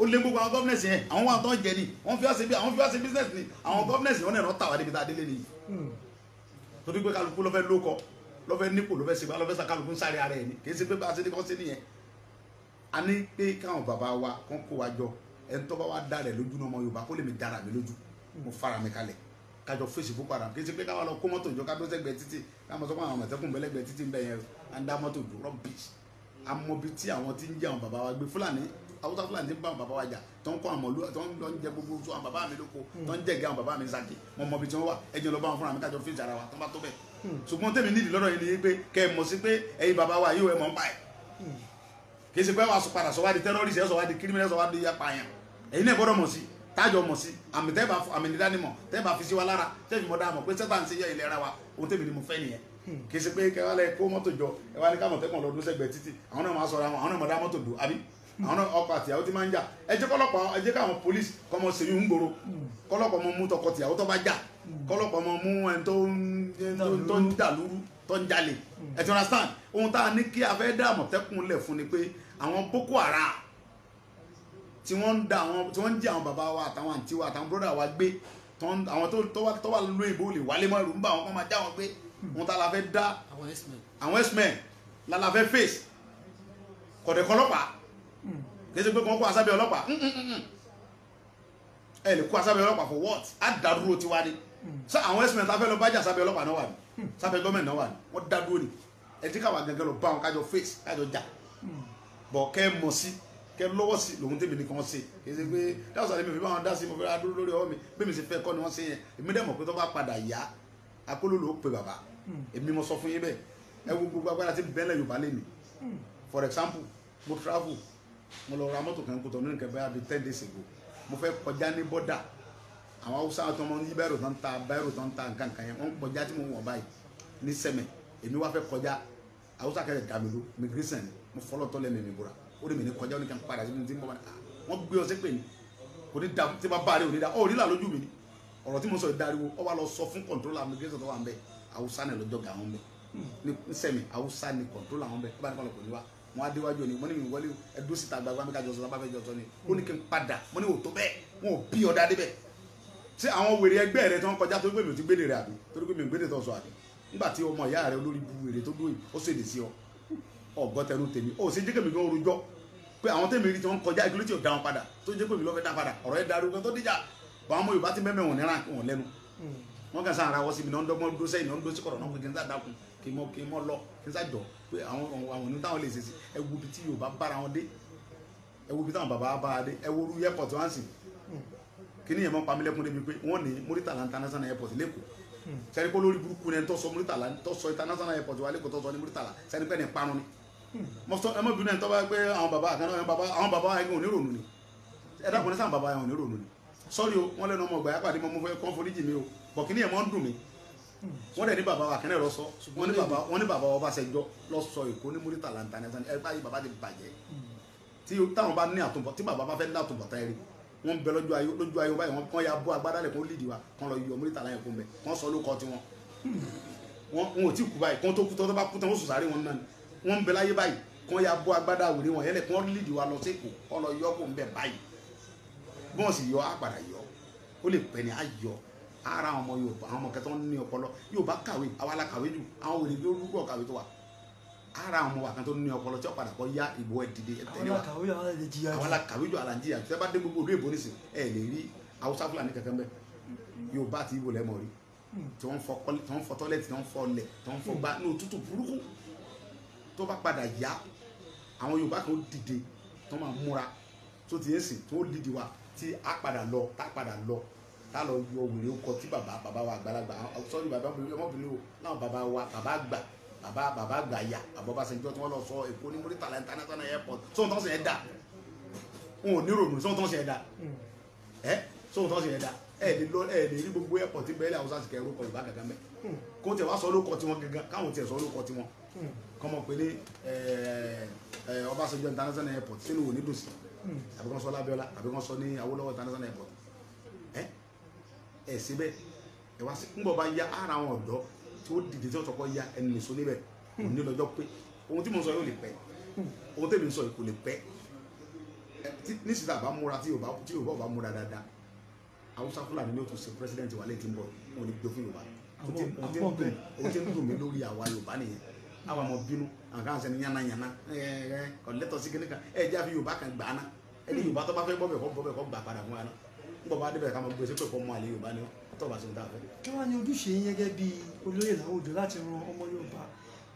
ó lé gbogbo àwọn governors yẹn, àwọn wà tó ń jẹ ni, wọ́n fi wá ṣe bí àwọn fi wá ṣe business ni. Àwọn governors yẹn wọ́n náà tà wá débi tá a délé nìyí. Torí pé kálukú ló fẹ́ lóko, ló fẹ́ nípò, ló fẹ́ ṣe bá, ló fẹ́ sa, kálukú ń sáré ara ẹ̀ ni. Kì í ṣe pé bá a ṣe ní kọ́ sí nìyẹn. A ní pé káwọn bàbá wa kán kó wa jọ, ẹni tó bá wa dá rẹ̀ lójú ní ọmọ Yorùbá kó lè mi dára mi lójú, mo fara mi kalẹ̀ kájọ fèsì Boko Haram. Kì í ṣe pé káwa lọ kó mọ́tò ìjọ ká dó sẹ́gbẹ̀ẹ́ títì, káwọn sọ fún àwọn Àmọ̀tẹ́kùn bẹ́lẹ́gbẹ̀ẹ́ títì ń bẹ̀ yẹn, à ń dá mọ́tò dùn rubbish. Amọ̀bi tí àwọn tí ń jẹ́ àwọn bàbá wa gbé, Fúlàní Haúsá Fúlàní tí ń bá àwọn bàbá wa jà, tó ń kọ́ àwọn mọ̀lú, tó ń lọ ń jẹ gbogbo tó àwọn bàbá mi lóko, tó ń jẹ̀gẹ́ àwọn bàbá mi Ṣakí, mo mọ̀bi tí wọ́n wà, ẹ jẹ́ lọ bá wọn fúnra mi kájọ fèsì ara wa tó bá tó bẹ̀. Ṣùgbọ́n tèmi nídìí lọ́dọ̀ yìí ni pé kẹ́ ẹ mọ̀ sí pé ẹ̀yin bàbá wa yóò ẹ mọ̀ ń pa ẹ̀. Kì í ṣe pé wàá padà sọ wá di terrorist, ẹ sọ wá di criminal, sọ wá di apààyàn. Ẹ̀yin náà gbọ́dọ̀ mọ̀ sí, tájọ mọ̀ sí, àmì tẹ́ẹ̀bà àmì nídánimọ̀ tẹ́ẹ̀bà fi sí wa lára, tẹ́ẹ̀fì mọ̀ dáa mọ̀ pé sẹ́tà ń ṣe yẹ ilẹ̀ ara wa, ohun tèmi ni mo fẹ́ nìyẹn. Kì í ṣe pé kẹwàá lẹ kó mọ́tò jọ, ẹ wá ní ká Àmọ̀tẹ́kùn lọ dún sẹ́gbẹ̀ẹ́ títì, àwọn náà máa sọ̀rọ̀, àwọn náà máa dá mọ́tò dùn, àbí àwọn náà ọkọ àtìyàwó ti máa ń jà. Ẹ jẹ́ kọ́lọ́pàá, ẹ jẹ́ káwọn police kọ́ mọ ṣèyí ń gbòòrò, kọ́lọ́pàá mọ mú tọkọ tìyàwó tó bá jà, kọ́lọ́pàá mọ mú ẹni tó ń dà lúrú, tó ń jalè. Ẹ ti understand? Ohun tá a ní kí a fẹ́ dá Àmọ̀tẹ́kùn lẹ̀ fún ni pé àwọn Boko Haram tí wọ́n ń da àwọn tí wọ́n ń jí àwọn bàbá wa àtàwọn àǹtí wa àtàwọn bróda wa gbé, àwọn tó wà lóyún ìbò lè wálé mọ́, ẹrù ń bá àwọn kan máa já wọn gbé. Ohun tá a la fẹ́ dá àwọn x-men la la fẹ́ face kọ̀dẹ̀kọ́ ọlọ́pàá. Kì í ṣe pé kí wọ́n kó asábẹ́ ọlọ́pàá, ẹ lè kó asábẹ́ ọlọ́pàá for what? Á dá dúró tiwa ni. Ṣé àwọn x-men tá a fẹ́ lọ bájà sábẹ́ ọlọ́pàá náà wà ní, sábẹ́ gọ́ọ̀mẹ̀ntì náà wà ní, wọ́n dá dúró ni. Ẹ ti káwa gẹ́gẹ́ lọ bá wọn kájọ face kájọ jà, bọ̀ kẹ́ ẹ mọ̀ sí kẹ́ lọ́wọ́ sí lòun tèmi nìkan ṣe. Kì í ṣe pé dáhùn sáré mi fi bá wọn dá sí, mo fẹ́ ra dúró lórí ọwọ́ mi bí mi ṣe fẹ́ kọ́ ni wọ́n ṣe yẹn. Èmi dẹ̀ mọ̀ pé tó bá padà yá akóló ló pe bàbá. Èmi mo sọ fún yín bẹ́ẹ̀. Ẹ wo gbogbo agbára tí bẹ́lẹ̀ Yorùbá lè ní. For example, mo travel, mo lọ ra mọ́tò kan kó tọ́ nínú kẹfẹ́ àbí 10 days ago. Mo fẹ́ kọjá ní bọ́dà, àwọn Haúsá tó mọ ní bẹ́rù tó ń ta bẹ́rù tó ń ta nǹkan kan yẹn, wọ́n kọjá tí mo wọ̀ báyìí ní Sẹ́mẹ̀. Èmi wá fẹ́ kọjá, Haúsá kẹrẹ dàmílú migration, mo fọlọ́ tọ́lẹ̀ mi búra, ó lè mi ní kọjá, ó ní kí n padà síbi tí mo bá wọ́n gbé ọ sí pé ní kò ní da tí bá bá rí òní da ó rí là lójú mi ni. Ọ̀rọ̀ tí mo sọ ìdariwo, ó wá lọ sọ fún controller migration tó wà ń bẹ, Haúsá náà lọ́jọ́ ga àwọn bẹ ní Sẹ́mẹ̀, Haúsá ni controller àwọn bẹ, ó bá ní kọ́ lọ pẹ̀lú wa. Wọn á déwájú òní, mo ní mi wọlé ẹdún síta gbagba mi kájọ sọ bá fẹ́ jọ sọ ni, ó ní kí n padà, mo ní òótọ́ bẹ́ẹ̀, wọn ò bí ọ̀dà débẹ̀. Ṣé àwọn wèrè ẹgbẹ́ rẹ tí wọ́n kọjá torí pé mi ò ti gbédè rẹ àbí torí pé mi ò gbédè tó sọ àbí nígbà tí ọmọ ìyá rẹ olórí bu wèrè tó dúró yìí ó ṣèdè sí ọ ọgọ́tẹnu tèmi ó ṣe jẹ́ kèmí gan orojọ́ pé àwọn tèmi rí tí wọ́n kọjá ìgbélé tí ò dá wọn padà tó jẹ́ pé mi lọ́fẹ́ dá padà ọ̀rọ̀ ẹ̀ darúgbó tó díjà bá àwọn ọmọ Yorùbá ti mẹ́mẹ́ wọn níra wọn lẹ́nu. Wọ́n kàn sáà ra wọ́ sí mi náà ń dọ́gbọ́n dó sẹ́yìn náà ń dó sí kọ̀rọ̀ náà pé kí n sá dákun kí n mọ́ lọ kí n sá jọ pé àwọn òní táwọn lè ṣe sí. Ẹ wo ibi tí Yorùbá bára wọn dé, ẹ wo ibi táwọn bàbá bára dé, ẹ wo orú airport wọn sì kí ni yẹn mọ́ pamílẹ́kùn débi pé wọ́n ní Muritala International Airport lẹ́kọ̀ọ́. Sẹ́ni kó lórí burúkú ni ẹni tó sọ Muritala tó sọ International Airport wa lẹ́kọ̀ọ́ tó sọ ní Muritala, sẹ́ni pẹ́ ní parun ni. Ẹ mọ̀ bínú ẹ̀ tó bá pé àwọn bàbá àkànná àwọn bàbá yẹn ò ní rònú ni. Ẹ dákun ní sáwọn bàbá yẹn ò ní rònú ni. Sọ́rí o, wọ́n lẹ́nu ọmọ ọgbà yà pàdé mọ́ mo fẹ́ kọ́ foríjì mi o, bọ̀ kí ni ẹ̀ mọ́ ń dùn mí. Wọ́n dẹ̀ ní bàbá wa kẹ́nẹ́ lọ sọ, wọ́n ní bàbá Ọbásanjọ́ lọ sọ Èkó ní Muritala International ẹ báyìí bàbá ti bàjẹ́. Tí táwọn bá ní àtúbọ̀ tí bàbá bá fẹ́ ní àtúbọ̀ táyé rí wọ́n bẹ lójú ayé báyìí wọ́n ya bó agbádá lẹ̀ kó lídìí wa kán lọ yọ Muritala yẹn kó mbẹ kán sọ lóko tiwọn. Wọn ò tí kú báyìí kán tó kú tó bá kú tán wọ́n sùn sáré wọn náà ni. Wọ́n bẹ láyé báyìí kán ya bó agbádá wèrè wọn yẹlẹ̀ kán lídìí wa lọ sí Èkó kán lọ yọ kó mbẹ báyìí. Bí wọ́n sì yọ á padà yọ, ó lè pẹ́ ni á yọ. Ara àwọn ọmọ Yorùbá àwọn ọmọ kẹtọ́ ní ọpọlọ Yorùbá kàwé àwa la kàwé jù àwọn wèrè ló rúgbọ̀ kàwé tó wà. Ara àwọn ọmọ wa kan tó ní ọpọlọ tí ó padà kọ́ yá ìbò ẹ̀ dìde ẹ̀ tẹ̀lé wa. Àwọn la kàwé jù àlàjì àti tẹ́ bá dé gbogbo ìlú èbó nísìn ẹ̀ lè rí Haúsá Fúlàní kankan bẹ́ẹ̀. Yorùbá àti Ìgbò lẹ́mọ̀ rí tí wọ́n fọ tọ́lẹ̀tì tí wọ́n fọ ọlẹ̀ tí wọ́n fọ gbá ní òtútù burúkú. Tó bá padà yá àwọn Yorùbá kan dìde tó máa múra tó ti ń sìn tó lídìí wa tí a padà lọ tá padà lọ tá lọ yọ wèrè ọkọ tí bàbá wa àgbàlagbà sọ́ọ́rì bàbá ọmọbìnrin o láwọn bàbá wa bàbá àgbà bàbá àgbà yà bàbá Ọbásanjọ́ tí wọ́n lọ sọ Èkó ní Muritala International Airport sóhun tó ń sìn ẹ̀ dà wọn ò ní ròmù sóhun tó ń sìn ẹ̀ dà ẹ sóhun tó ń sìn ẹ̀ dà ẹ lè lọ ẹ lè rí gbogbo airport bẹ́ẹ̀ lé Haúsá sì kẹ́ orúkọ Yorùbá kankan mẹ́ kó tiẹ̀ wá sọ lóko tiwọn gangan káwọn tiẹ̀ sọ lóko tiwọn kọ́mọ pé ní Ọbásanjọ́ International Airport sínú òní dùn sí àbí kàn sọ lábíọ́lá àbí kàn sọ ní Awólọ́wọ̀ International Airport ẹ síbẹ̀ ẹ wá sí ńgbọ̀ bá ya ara àwọn ọ̀dọ́ tí ó dìde tí ó tọkọ ya ẹni nìṣó níbẹ̀ òní lọ́jọ́ pé ohun tí mo sọ yóò lè pẹ́, ohun tèmi sọ yìí kò lè pẹ́. Nísìsiyìí tá a bá múra tí Yorùbá bá múra dáadáa Haúsá Fúlàní ni ó tún ṣe president wa lẹ́yìn tí ń bọ̀ wọn ò ní gbé fún Yorùbá. Ohun tí ń dùn mí lórí àwa Yorùbá nìyẹn. Àwọn ọmọ bínú àwọn kan sẹni yánnayànna ẹ kò lẹ́tọ̀ọ́ sí kíní kan ẹ jẹ́ àfi Yorùbá kan gbà á ná ẹni Yorùbá tó bá fẹ́ bọ́bẹ̀ kọ́ bọ́bẹ̀ kọ́ gbà padà fún wa ná ń bọ̀ bá débẹ̀ ká máa gbé sépè kọ́ mọ́ àlè Yorùbá ni tó bá ṣe ń tà fẹ́. Kí wàá ní ojúṣe yín gẹ́gẹ́ bí olóyè láwùjọ láti ran ọmọ Yorùbá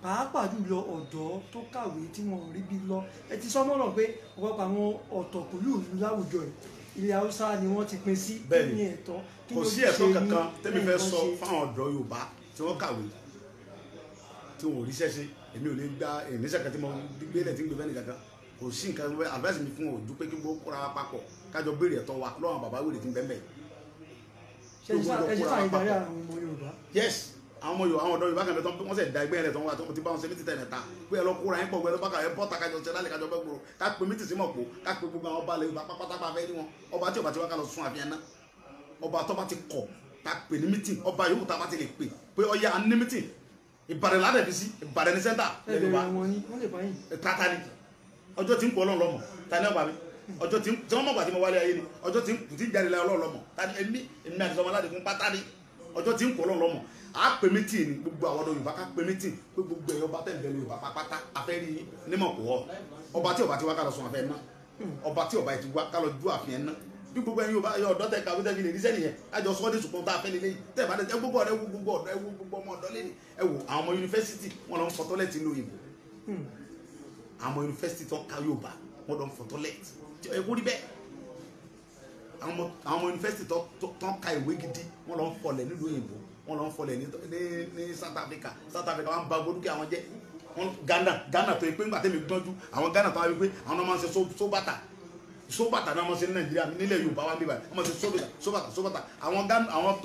pàápàá jùlọ ọ̀dọ́ tó kàwé tí wọ́n rí bí lọ? Ẹ ti sọ mọ́ràn pé ọ̀pọ̀lọpọ̀ àwọn ọ̀tọ̀kùlú ìlú láwùjọ yìí ilẹ̀ Haúsá ni wọ́n ti pín sí. Kí ni ẹ̀tọ́? Kò sí ẹ̀tọ́ kankan tẹ́mi fẹ́ sọ fáwọn ọ̀dọ́ Yorùbá tí wọ́n kàwé tí wọn ò ríṣẹ́ ṣe. Èmi ò lè gba ìníṣẹ́ kan tí mo gbé lẹ̀ tí ń gbé fẹ́ni kankan. Kò sí nǹkan tó fẹ́ advice mi fún wọn ojú pé kí gbogbo kóra wa papọ̀ kájọ béèrè ẹ̀tọ́ wa lọ́wọ́ àwọn bàbá wèrè tí ń bẹ́ẹ̀ bẹ́ẹ̀. Yes, àwọn ọmọ Yorùbá àwọn ọ̀dọ́ Yorùbá kan bẹ tán wọ́n sẹ̀ da ẹgbẹ́ rẹ̀ tán wà tó ti bá wọn ṣe mítì tẹ̀lẹ̀ ta pé ẹ lọ kóra yín pọ̀ gbẹ lọ bá kà ẹ bọ́ta kájọ ṣe lálẹ́ kájọ bẹ́ gbòòrò ká pe mítì sí mọ̀ pò ká pe gbogbo àwọn ọba ilẹ̀ Yorùbá pápátá bá fẹ́ rí wọn. Ọba tí ọba ti wá ká lọ sun àfihàn náà ọba tó bá ti kọ̀ ta pè ní mítì ọba yòówù tá a bá ti lè pè pé ọya ní mítì Ìbàdàn ládẹ̀ fi sí Ìbàdàn ní sẹ́ńtà Yorùbá tata ni ọjọ́ tí ń kú Ọlọ́run lọ́mọ ta ni ọba mi ọjọ́ tí wọ́n mọ̀gbà tí mo wálé ayé ni ọjọ́ tí ń kú tí ń jáde láyé Ọlọ́run lọ́mọ ta ni èmi èmi àti ọmọ aládìgún pátá ni ọjọ́ tí ń kú Ọlọ́run lọ́mọ. À pè mítì ni gbogbo àwọn ọ̀dọ́ Yorùbá ká pè mítì pé gbogbo ẹ̀yọ́ bá tẹ̀lé Yorùbá pátá afẹ́ rí nímọ̀ kó wọ́ ọba tí ọba ti wá ká lọ sùn àfẹ́ ná ọba tí ọba ti wá ká lọ ju àfihàn ná bí gbogbo ẹ̀yin Yorùbá ọ̀dọ́ tẹ kàwé tẹ fi lè ríṣẹ́ nìyẹn kájọ sọ́ọ́dì sùpọ̀ tá a fẹ́ lélẹ́yìn tẹ́ ẹ̀ bá dé gbogbo ọ̀dọ́ ẹ wo gbogbo ọ̀dọ́ ẹ wo gbogbo ọmọ ọ̀dọ́ lẹ́ni ẹ wo àwọn ọmọ yunifásitì wọn lọ ń fọ tọ́lẹ̀tì ní òyìnbó. Àwọn ọmọ yunifásitì tó ń ka Yorùbá wọn lọ ń fọ tọ́lẹ̀tì ẹ kó rí bẹ́ẹ̀. Àwọn ọmọ yunifásitì tó ń ka ìwé gidi wọn lọ ń fọlẹ̀ nílùú òyìnbó wọn lọ ń fọlẹ̀ ní South Africa. South Africa wọn ba gbódúkẹ́ àwọn jẹ́. Ghana tó yẹ pé ńgbà tẹ́mi gbọ́njú àwọn Ghana tó wá wípé àwọn ọmọ ṣe sóbàtà sóbàtà náà wọ́n ṣe ní Nàìjíríà nílẹ̀ Yorùbá wa bíbá wọ́n ṣe sóbàtà sóbàtà àwọn Ghana àwọn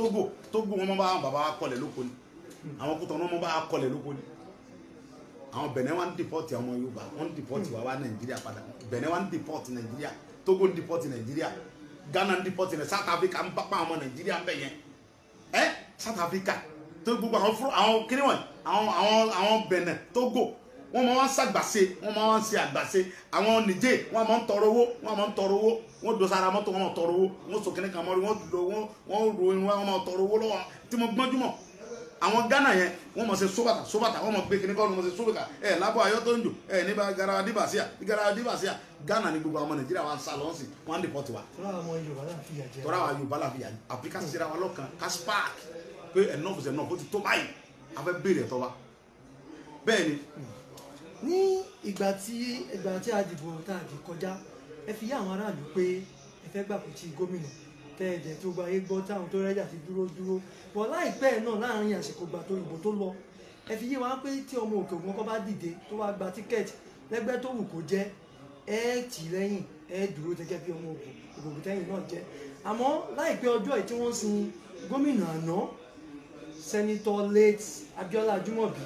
Togo wọn bá àwọn bàbá wa kọlẹ̀ lóko ni àwọn Kútọ̀nù wọn bá wa kọlẹ̀ lóko ni àwọn Benin wa ń dìpọ́tì àwọn Yorùbá wọn ń dìpọ́tì wa wá Nàìjíríà padà. Benin wa ń dìpọ́tì Nàìjíríà, Togo ń dìpọ́tì Nàìjíríà, Ghana ń dìpọ́tì Nàìjíríà, South Africa ń bá àwọn Nàìjíríà ń bẹ̀ yẹn. Ẹ South Africa tó gbogbo àwọn fúru àwọn kíní wọn àwọn Benin, Togo wọ́n máa ń ṣàgbàṣe wọ́n máa ń ṣe àgbàṣe. Àwọn Niger wọ́n máa ń tọrọ owó wọ́n máa ń tọrọ owó wọ́n do sára mọ́tò wọ́n máa tọrọ owó wọ́n sọ kíní kan mọ́rí wọ́n lo wọ́n ro irun wọ́n máa tọrọ owó lọ́wọ́ tí mo gbọ́njú mọ̀. Àwọn Ghana yẹn wọ́n máa ṣe sóbàtà sóbàtà wọ́n máa gbé kíní kọ́ wọ́n máa ṣe sóbàtà ẹ̀ lábọ̀ ayọ́ tó ń jò ẹ̀ níbà garawa dìbàṣíà garawa dìbàṣíà. Ghana ni gbogbo àwọn Nàìjíríà wa ń sá lọ́sìn wọ́n á ń dìpọ́tì wa. Tọ́lá àwọn Yorùbá là fi yà jẹ. Tọ́lá àwọn Yorùbá là fi yà jẹ. Àfi ká ṣera wa lọ́kàn ká spark Pé enough is enough, ó ti tó báyìí, a fẹ́ béèrè ẹ̀tọ́ wa. Bẹ́ẹ̀ ni. Ní ìgbà tí a dìbò tá a dì kọjá, ẹ fi yá àwọn aráàlú pé ẹ fẹ́ gbàpótí gómìnà tẹ ẹ̀jẹ̀ tó gba ayé gbọ́ táwọn tó rẹ́jà ti dúró dúró bọ̀ láìpẹ́ náà láàrin àsìkò gbà tó ìbò tó lọ, ẹ fi yé wa pé tí ọmọ Òkè Ògùn kọ́ bá dìde tó wá gba tíkẹ́ẹ̀tì lẹ́gbẹ́ tó wù kó jẹ́, ẹ tì lẹ́yìn, ẹ dúró gẹ́gẹ́ bí ọmọ Ògùn tẹ́yìn náà jẹ́. Àmọ́ láìpẹ́ ọjọ́ yìí tí wọ́n sin gómìnà àná, Sẹ́nitọ́ late Abíọ́lá Ajímọ̀bí,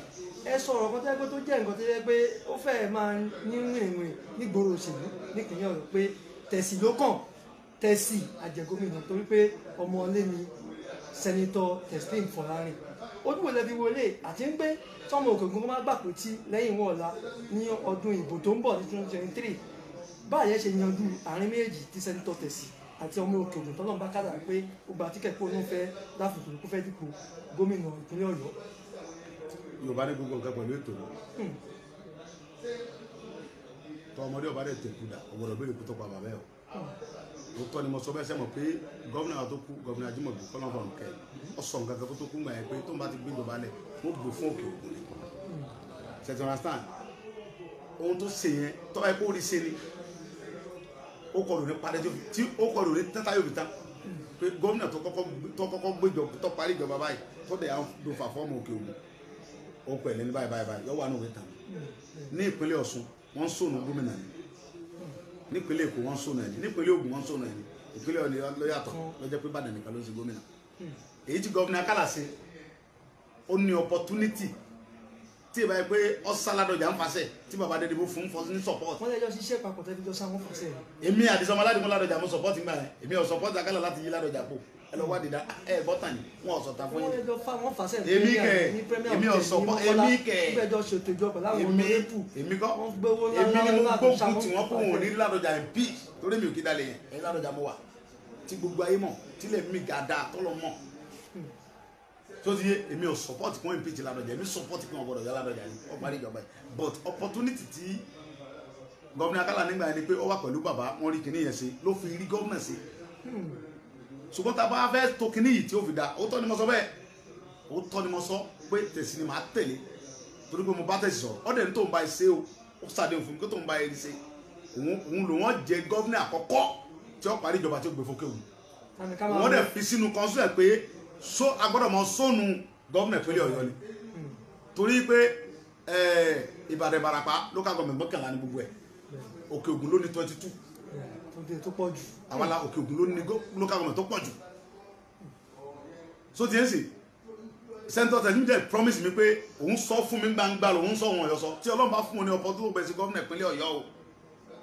ẹ sọ̀rọ̀ kan tẹ́ pé tó jẹ́ nǹkan tó jẹ́ pé ó fẹ́ẹ̀ máa ní rìnrìn nígboro òṣèlú nípìnlẹ̀ Ọ̀yọ́ pé tẹ̀sí ló kàn, tẹ̀sí àjẹgómìnà torí pé ọmọ ilé ni Sẹ́nitọ́ Teslim Fọlárin. Ojú wo lẹ fi wọlé àti ń pé tọmọ Òkè Ògùn máa gbàpò tí lẹ́yìn wọn ọ̀la ní ọdún ìbò tó ń bọ̀ ní 2023, báyẹn ṣe yanjú àárín méjì tí Sẹ́nitọ́ Tẹ̀sí àti ọmọ Òkè Ògùn tọ́lọ́n bá kádà pé ó gba tíkẹ̀ pé òun fẹ́ láfikún kó fẹ́ dípò gómìnà ìpínlẹ̀ Ọ̀yọ́. Yorùbá ní gbogbo nǹkan pẹ̀lú ètò lọ. Tọ́ ọmọdé ọba dẹ̀ tẹ̀kú dà, ọ̀gbọ̀dọ̀ béèrè kú tó pa bàbá ẹ̀ o. Òótọ́ ni mo sọ bẹ́ẹ̀ sẹ́mọ̀ pé gómìnà tó kú, gómìnà Ajímọ̀bí kọ́lọ́n fọ̀rùn kẹ́ ọ sọ nǹkan kan tó kú gbà yẹn pé tó ń bá ti gbé ìjọba lẹ̀ wọ́n gbé fún Òkè Ògùn ni. Ṣé ti understand? Ohun tó ṣe yẹn tọ́ ẹ kó rí ṣe ni ó kọ lórí padà tí ó kọ lórí tẹ́tà yóò fi tán pé gómìnà tó kọ́kọ́ gbéjọ tó parí ìjọba báyìí tó dẹ̀ á do fà fọ́ọ̀mù Òkè Ògùn ó kọ ẹ̀ lẹ́ni báyìí báyìí báyìí yọ wà ní òwe tán. Ní ìpínlẹ̀ Ọ̀ṣun wọ́n ń sọ̀nù gómìnà ni, nípínlẹ̀ Èkó wọ́n ń sọ̀nù ẹ̀ ní, nípínlẹ̀ Ògùn wọ́n ń sọ̀nù ẹ̀ ní, ìpínlẹ̀ Ọ̀yọ́ ló yàtọ̀ ló jẹ́ pé Ìbàdàn nìkan ló ń ṣe gómìnà. Èyí tí gómìnà Akálà ṣe ó ní opportunity tí ìbáyé pé ọ̀sán Ládọjà ń fasẹ̀ tí bàbá Adédìbò fún fún ní support. Wọ́n lè jọ ṣiṣẹ́ papọ̀ tẹ́bí jọ sáwọn fasẹ̀. Èmi Àdìsọ́mọ Aládìmọ́ Ládọjà mo support ńgbà yẹn, èmi ò support Akálà láti yí Ládọjà pò. Ẹ lọ wádìí dá ẹ bọ́tà ni wọn ò sọ̀tà fún yín. Wọ́n lè jọ fa wọn fasẹ̀ èmi kẹ èmi ò support èmi kẹ èmi kọ́ èmi ni mo gbógun tí wọ́n kó wọn ní Ládọjà in peace torí mi ò kí dalẹ̀ yẹn ẹ Ládọjà mo wà tí gbogbo ayé mọ̀ tílẹ̀ mi gàdá tọ́lọ mọ̀ tó ti yé. Èmi ò support kí wọ́n impeach Ládọjà, èmi support kí wọ́n gbọ́dọ̀ yá Ládọjà ni ó parí ìjọba yìí. But opportunity tí gómìnà Akálà nígbà yẹn ni pé ó wà pẹ̀lú bàbá wọn rí kinní yẹn ṣe ló fi rí gómìnà ṣe. Ṣùgbọ́n tá a bá fẹ́ tó kinní yìí tí ó fi da, òótọ́ ni mo sọ bẹ́ẹ̀, òótọ́ ni mo sọ pé Tẹ̀sí ni màá tẹ̀lé torí pé mo bá Tẹ̀sí sọ̀rọ̀ ọ̀dẹ̀ ní tó ń bá ẹ ṣe o, ó ṣàdéhùn fún mi pé tó ń bá ẹ ṣe òun ló wọ́n jẹ gómìnà àkọ́kọ́ tí ó parí ìjọba tí ó gbé fókè òun. Wọ́n dẹ̀ fi sínú constitution pé so agbọ́dọ̀ mọ sóònù gómìnà ìpínlẹ̀ Ọ̀yọ́ ni torí pé Ìbàdàn Ìbàràpá local government mọ́kànlá ní gbogbo ẹ̀, Òkè Ògùn ló ní 22, àwa la Òkè Ògùn ló ní local government tó pọ̀ jù. So ti ẹ̀ sì Sẹ́ńtọ̀ Tẹ̀sí jẹ́ promise mi pé òun sọ fún mi gbangba lòun sọ òun Ọ̀yọ́ sọ tí Ọlọ́run bá fún un ní ọkọ̀ tó bẹ̀ sí gómìnà ìpínlẹ̀ Ọ̀yọ́ o,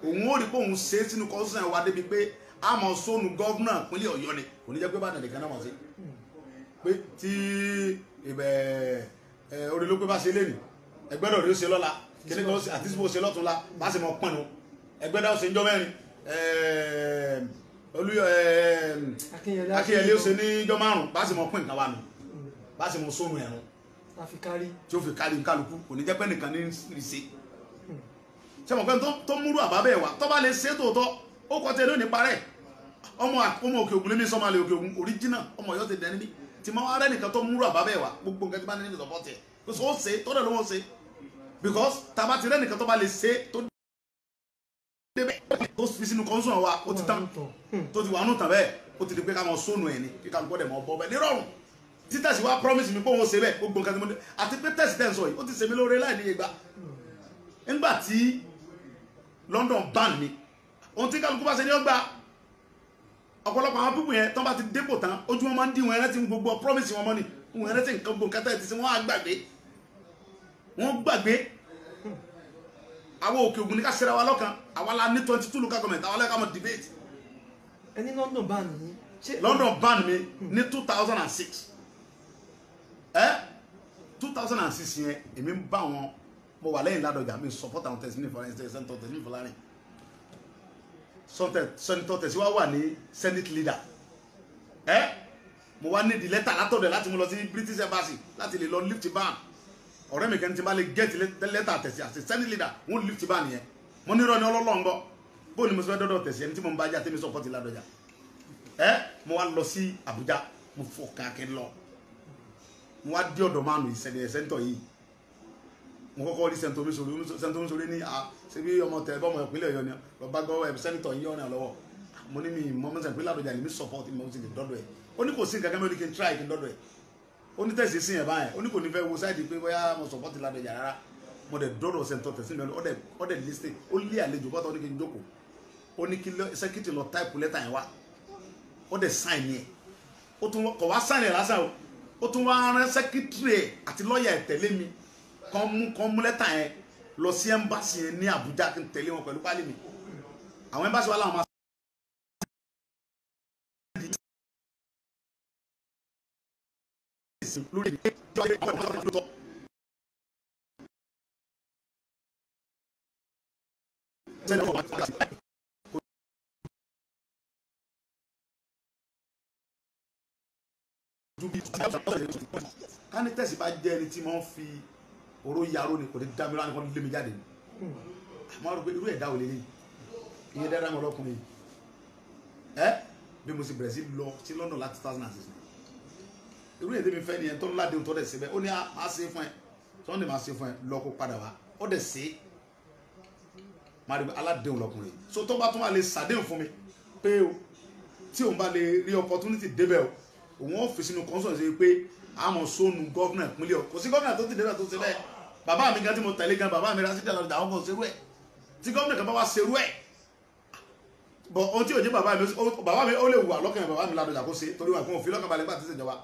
òun ó rí pé òun ṣe é sínú constitution wa débi pé a mọ̀ sóònù gómìnà ìpínlẹ̀ Ọ̀yọ́ ni, kò ní jẹ́ pé Ìbàdàn nìkan náà mọ̀ sí pé tí ibẹ̀ orí ló pé bá ṣe lé ní ẹgbẹ́dọ̀ rí ó ṣe lọ́la kíní kan àti síbò ṣe lọ́túnla bá ṣe mọ̀ pọ̀nù ẹgbẹ́dá ó ṣe ń jọ mẹ́rin, Akínyẹlé ó ṣe ní jọ márùn bá ṣe mọ̀ pín nǹkan wa nù bá ṣe mọ̀ sóònù ẹ̀rùn tí ó fi kárí kálukú kò ní jẹ́ pé nìkan ní rí ṣe. Ṣé mọ̀ pé tó múrú àbá bẹ́ẹ̀ wá tó bá lè ṣe tòótọ́ ó kọ́ tẹ lónìí parẹ́. Ọmọ Òkè Ògùn lémi sọmọ àlè Òkè Ògùn original ọmọ Ọ̀yọ́ ti dẹni bí tí ma wá rẹ nìkan tó múrú àbá bẹ́ẹ̀ wá gbogbo nǹkan tí bá ní ní support ẹ̀ kó sọ ó ṣe tó dẹ̀ ló wọ́n ṣe because tàbá ti rẹ nìkan tó bá lè ṣe tó débẹ̀ tó fi sínú constitution wa ó ti tán tó ti wà nù tàn bẹ́ẹ̀ ó ti di pé ká mọ sóònù ẹ̀ ni kí kálukú dẹ̀ mọ bọ́ bẹ́ẹ̀ nírọ̀rùn. Tí Tẹ̀sí wá promise mi pé òun ṣe bẹ́ẹ̀ gbogbo nǹkan tí mo dé àti pé Tẹ̀sí tẹ̀ ń sọ yìí ó ti ṣe mí lóore láì níye gbà nígbà tí London ban mi ohun tí kálukú bá ṣe ní ó gbà. Ọ̀pọ̀lọpọ̀ àwọn pípù yẹn tán bá ti dépò tán ojú wọn máa ń dín wọn ẹrẹ́tì gbogbo promise wọn mọ́ni wọn ẹrẹ́tì nǹkan gbogbo nǹkan tẹ́ ti ṣe wọ́n á gbàgbé wọ́n gbàgbé. Àwọn Òkè Ògùn ní ká ṣera wa lọ́kàn àwa la ní 22 local government àwa lẹ́ka mọ̀ debate. Ẹni London ban mi. London ban mi ní 2006 2006 yẹn èmi ń bá wọn mo wà lẹ́yìn Ládọjà mi support àwọn Teslim Fọlárin Senator Teslim Fọlárin. Senator Tẹ̀sí wá wà ní Senate leader. Mo wá ní di lẹ́tà látọ̀dọ̀ láti mú lọ sí British Embassy láti lè lọ lift ban. Ọ̀rẹ́ mi kan ti bá lè get lẹ́tà Tẹ̀sí àti Senate leader wọ́n lift ban yẹn. Mo ní irọ́ ni ọlọ́lọ́ ń gbọ́ bó ni mo fẹ́ dọ́dọ̀ Tẹ̀sí ẹni tí mo ń bá jà tẹ́mi support Ládọjà. Mo wá lọ sí Àbújá mo fọ káàkiri lọ. Mo wá dé ọ̀dọ̀ mánu ìṣẹ̀lẹ̀ sẹ́ńtọ̀ yìí. Mo kọ́kọ́ rí sẹ́ńtọ̀ Omiṣore ní a ṣe bí ọmọ tẹ bọ́mọ ìpínlẹ̀ Ọ̀yọ́ ni lọ́ba gọ́ sẹ́ńtọ̀ yìí ọ̀rìn lọ́wọ́. Mo ní mi mọ́ mọ́sẹ̀ pé Ládọjà lèmi support mi mo sì lè dọ́dọ̀ ẹ̀. Ó ní kò sí nǹkan kan mẹ́rin kí n try kí n dọ́dọ̀ ẹ̀. Ó ní tẹ̀sí sí yẹn báyẹn. Ó ní kò ní fẹ́ wo sáìdì pé bóyá mo support Ládọjà rárá. Mo dẹ̀ dọ́dọ̀ sẹ́ńtọ̀ tẹ̀sí mi ó dẹ̀ listen ó lé àlejò bọ́tọ̀ ó ní kí n jókòó. Ó ní kí sẹ́kìtì lọ táìpù lẹ́tà yẹn wá. Ó dẹ̀ sign yẹn. Ó tún kọ̀ wá sign yẹn lásán o. Ó tún wá rán sẹ́kítírì ẹ̀ àti lọ́ọ̀yà ẹ̀ tẹ̀lé mi kàn mú lẹ́tà yẹn lọ sí ẹ́mbáàsì yẹn ní Àbújá kí n tẹ̀lé wọn pẹ̀lú pálí mi. Àwọn ẹ́mbáàsì wa làwọn máa lórí ká ní tẹ̀sí bá jẹ́ ẹni tí wọ́n fi oró yaró ni kò ní dá mi lọ́wọ́ ni kò ní lé mi jáde ni. Àmọ́ rò pé irú ẹ̀dá ò lè rí iye dáadáa mọ́ ọlọ́kùnrin yìí. Ẹ́ bí mo sì bẹ̀rẹ̀ sí lọ sí London láti 2006 irú èdè mi fẹ́ nìyẹn tó ń ládéhùn tó dẹ̀ síbẹ̀ ó ní máa ṣe fún ẹ Sunday máa ṣe fún ẹ lọ kó padà wá ó dẹ̀ ṣe é máa rí aládéhùn lọkùnrin so tó bá tún wà lè ṣàdéhùn fún mi pé o tí òun bá lè rí opportunity débẹ̀ o òun ó fi sínú consult ṣe pé àmọ́ sónù gọ́vnà ìpínlẹ̀ kò sí gọ́vnà tó ti débẹ̀ tó ṣe bẹ́ẹ̀ bàbá mi gan tí mo tẹ̀lé gan bàbá mi Rasidi Ládọjà àwọn kan ṣerú ẹ̀ tí gọ́vnà kan bá wá ṣerú ẹ̀ bọ̀ ohun tí ò jẹ́ bàbá mi ó lè wà lọ́kàn bàbá mi Ládọjà kó ṣe torí wà fún òfin lọ́kàn balẹ̀ nígbà tí ìṣèjọba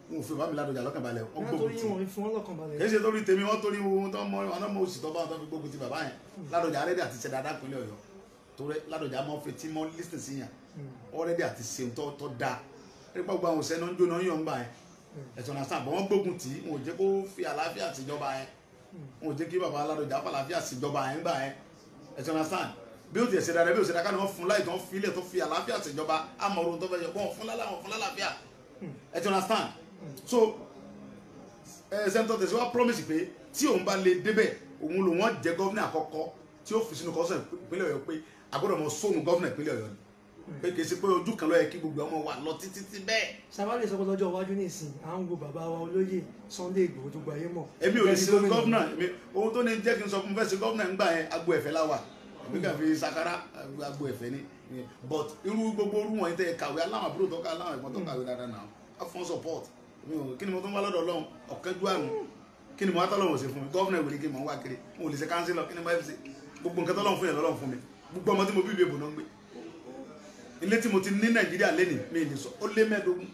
wọn ò fi bàbá mi Ládọjà lọ́kàn balẹ̀ wọn gbógun ti kì í ṣe torí tèmi wọn torí ohun tó mọ wọn mọ òsì tó bá wọn tó fi gbógun ti bàbá yẹn Ládọjà already àti ṣe dáadáa pínlẹ̀ Ọ̀yọ́ torí Ládọjà máa ń fi tí mọ́ lísìn sí yàn already àti ṣe tó dáa nípa gbogbo àwọn òṣèlú ń jóná yọ̀ ń gbà yẹn ẹ̀sùn náà sàn bọ̀ wọ́n gbógun tì í wọn ò jẹ́ kó fi àlàáfíà síjọba yẹn wọn ò jẹ́ kí bàbá Ládọjà fàlàáfíà síjọba yẹn gbà yẹn ẹ̀sùn náà sàn bí ó ti ẹ̀sẹ̀ dáadáa bí ó ṣe dáadáa ni wọ́n fún láì tó ń filẹ̀ tó fi àlàáfíà síjọba àmọ̀rò tó fẹ́ yọ kó wọ́n fún lálẹ́ àwọn fún lálàáfíà ẹ̀sùn náà sàn so sẹ́ńtọ̀ tẹ̀sí wá promise pé tí òun bá lè débẹ̀ òun lòun wọ́n jẹ́ gọ́vnà àkọ́kọ́ tí ó fi sínú kọ́sọ̀ ìpínlẹ̀ Ọ̀yọ́ pé àgbọ́dọ̀ mọ sóònù gọ́vnà ìpínlẹ̀ Ọ̀yọ́ ni pé kì í ṣe pé ojú kan ló yẹ kí gbogbo ọmọ wa lọ títí tí bẹ́ẹ̀. Sábà lè sọ pé lọ́jọ́ iwájú ní ìsìn à ń wo bàbá wa olóyè Sunday Igboho tó gbayé mọ̀. Èmi ò lè ṣe gọ́vnà ohun tó ní jẹ́ kí n sọ fún fẹ́ ṣe gọ́vnà ń gbà yẹn agbo ẹ̀fẹ́ láwà èmi kàn fi sakara agbo ẹ̀fẹ́ ni but irú gbogbo orú wọn tẹ kàwé aláwọn àbúrò tó ká aláwọn ẹ̀gbọ́n tó kàwé dáadáa náà á fún support kí ni mo tún wá lọ́dọ̀ Ọlọ́run ọ̀kánjú àrùn kí ni mo wá tọ́lọ́run ṣe fún mi gọ́vnà ìwé ni kí ni mo wá kiri mo ò lè ṣe kánsílọ̀ kí ni mo fẹ́ ṣe gbogbo nǹkan tọ́lọ́run fún yẹn lọ́lọ́run fún mi gbogbo ọmọ tí mo bí ìbò náà ń gbé ilé tí mo ti ní Nàìjíríà lẹ́nìí mi lè sọ ó lé 15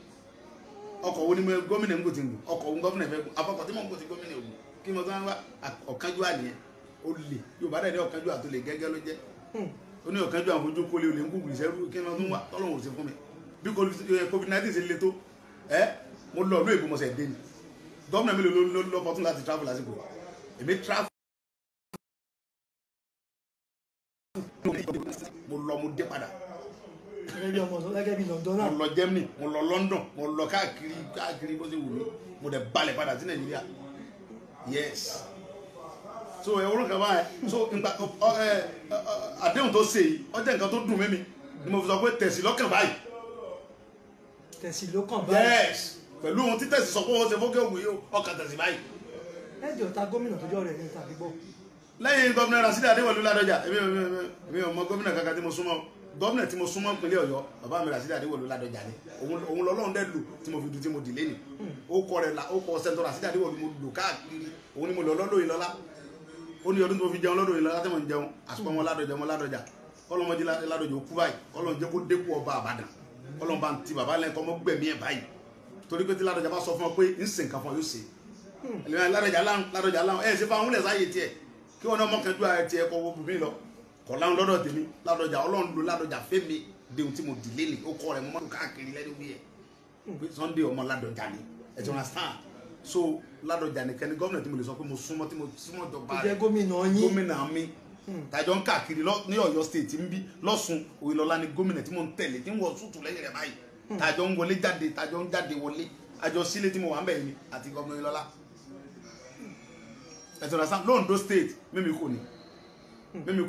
ọkọ̀ wo ni mo gómìnà ń gò ti ń gùn ọkọ̀ wo gómìnà fẹ́ gùn afọkọ̀ tí mo ń gò ti gómìnà ògùn kí mo tún wá ọ̀kánjú àníyẹn ó lè Yorùbá dẹ̀ ní ọ̀kánjú àtò lè gẹ́gẹ́ ló jẹ́ ó ní ọ̀kánjú àwọn ojú kólé olè ń gùn ìṣẹ́rú kí mo tún wá tọ́lọ́run ò ṣe fún mi bí COVID-19 ṣe le tó ẹ́ mo lọ ìlú èbó mọ̀sẹ̀ dé ni gómìnà mi ló lọ fọtún láti travel lásìkò èmi travel mo lọ mo dé padà gẹ́gẹ́ bí London náà mo lọ Germany mo lọ London mo lọ káàkiri káàkiri bó ṣe wù mí mo dẹ̀ balẹ̀ padà sí Nàìjíríà yes so ẹ orúkọ kan báyẹn so nǹkan àdéhùn tó ṣe yìí ó jẹ́ nǹkan tó dùn mímí ni mo fi sọ pé tẹ̀sí lọ́kàn báyìí tẹ̀sí lọ́kàn báyìí yes pẹ̀lú ohun tí tẹ̀sí sọ pé wọ́n ṣe fókè ògùn yìí ọkàn tẹ̀sí báyìí. ẹ jọ ta gómìnà tó jọ rẹ̀ ní tàbí gbọ́. lẹ́yìn gómìnà Rasidi Adéwọ̀lú Ládọjà èmi ò mọ gómìnà kankan tí mo súnmọ́ gómìnà tí mo súnmọ́ ìpínlẹ̀ Ọ̀yọ́ bàbá mi Rasidi Adéwọ̀lú Ládọjà ni òun lọ́lọ́run dẹ̀ lò tí mo fi du tí mo dì lẹ́nu ó kọ rẹ̀ la ó kọ sẹ́ńtọ́ Rasidi Adéwọ̀lú mo lò káàkiri òun ni mo lọ lọ́dọ̀ Ìlọ́lá ó ní ọdún tí mo fi jẹun lọ́dọ̀ Ìlọ́lá tí mo ń jẹun àsopọ̀ wọn Ládọjà wọn Ládọjà kọ́lọ́mọdé Ládọjà ó kú báyìí kọ́lọ́n jẹ́ kó dẹ́kun ọba Àbàdàn kọ́lọ́n bá ń ti bàbá lẹ́yìn kọ́ mọ́ gbẹ̀mí ẹ̀ báyìí torí pé tí Ládọjà bá sọ fún ọ pé ń sìn nǹkan fún ọ yóò ṣe Ládọjà láhùn Ládọjà láhùn ẹ̀ ṣe fáwọn múlẹ̀ sáyé tiẹ̀ kí wọn náà mọ̀kànjú ara tiẹ̀ kọ́ bùnmí lọ kọ̀ láhùn lọ́dọ̀ tèmi Ládọjà Ọlọ́run ló Ládọjà fẹ́mi déhùn tí mo dìlé ni ó kọ́ rẹ̀ mo máa ń káàkiri lẹ́nu wíyẹ̀ Sunday ọmọ Ládọjà ni ẹ̀ tí wọ́n stand so Ládọjà nìkan ni gómìnà tí mo lè sọ pé mo súnmọ́ tí mo súnmọ́ jọba rẹ̀ gómìnà yín gómìnà mi tàjọ ń káàkiri ní Ọ̀yọ́ state ń bí lọ́sùn Oyinlọ́lá ni gómìnà tí mo ń tẹ̀lé tí ń wọ sútù lẹ́yìn rẹ̀ báyìí tàjọ ń wọlé jáde tàjọ ń jáde wọlé àjọ sílé tí mo wà ń bẹ̀ yìí àti gómìnà Oyinlọ́lá ẹ̀sùn rasán lóńdó state mímí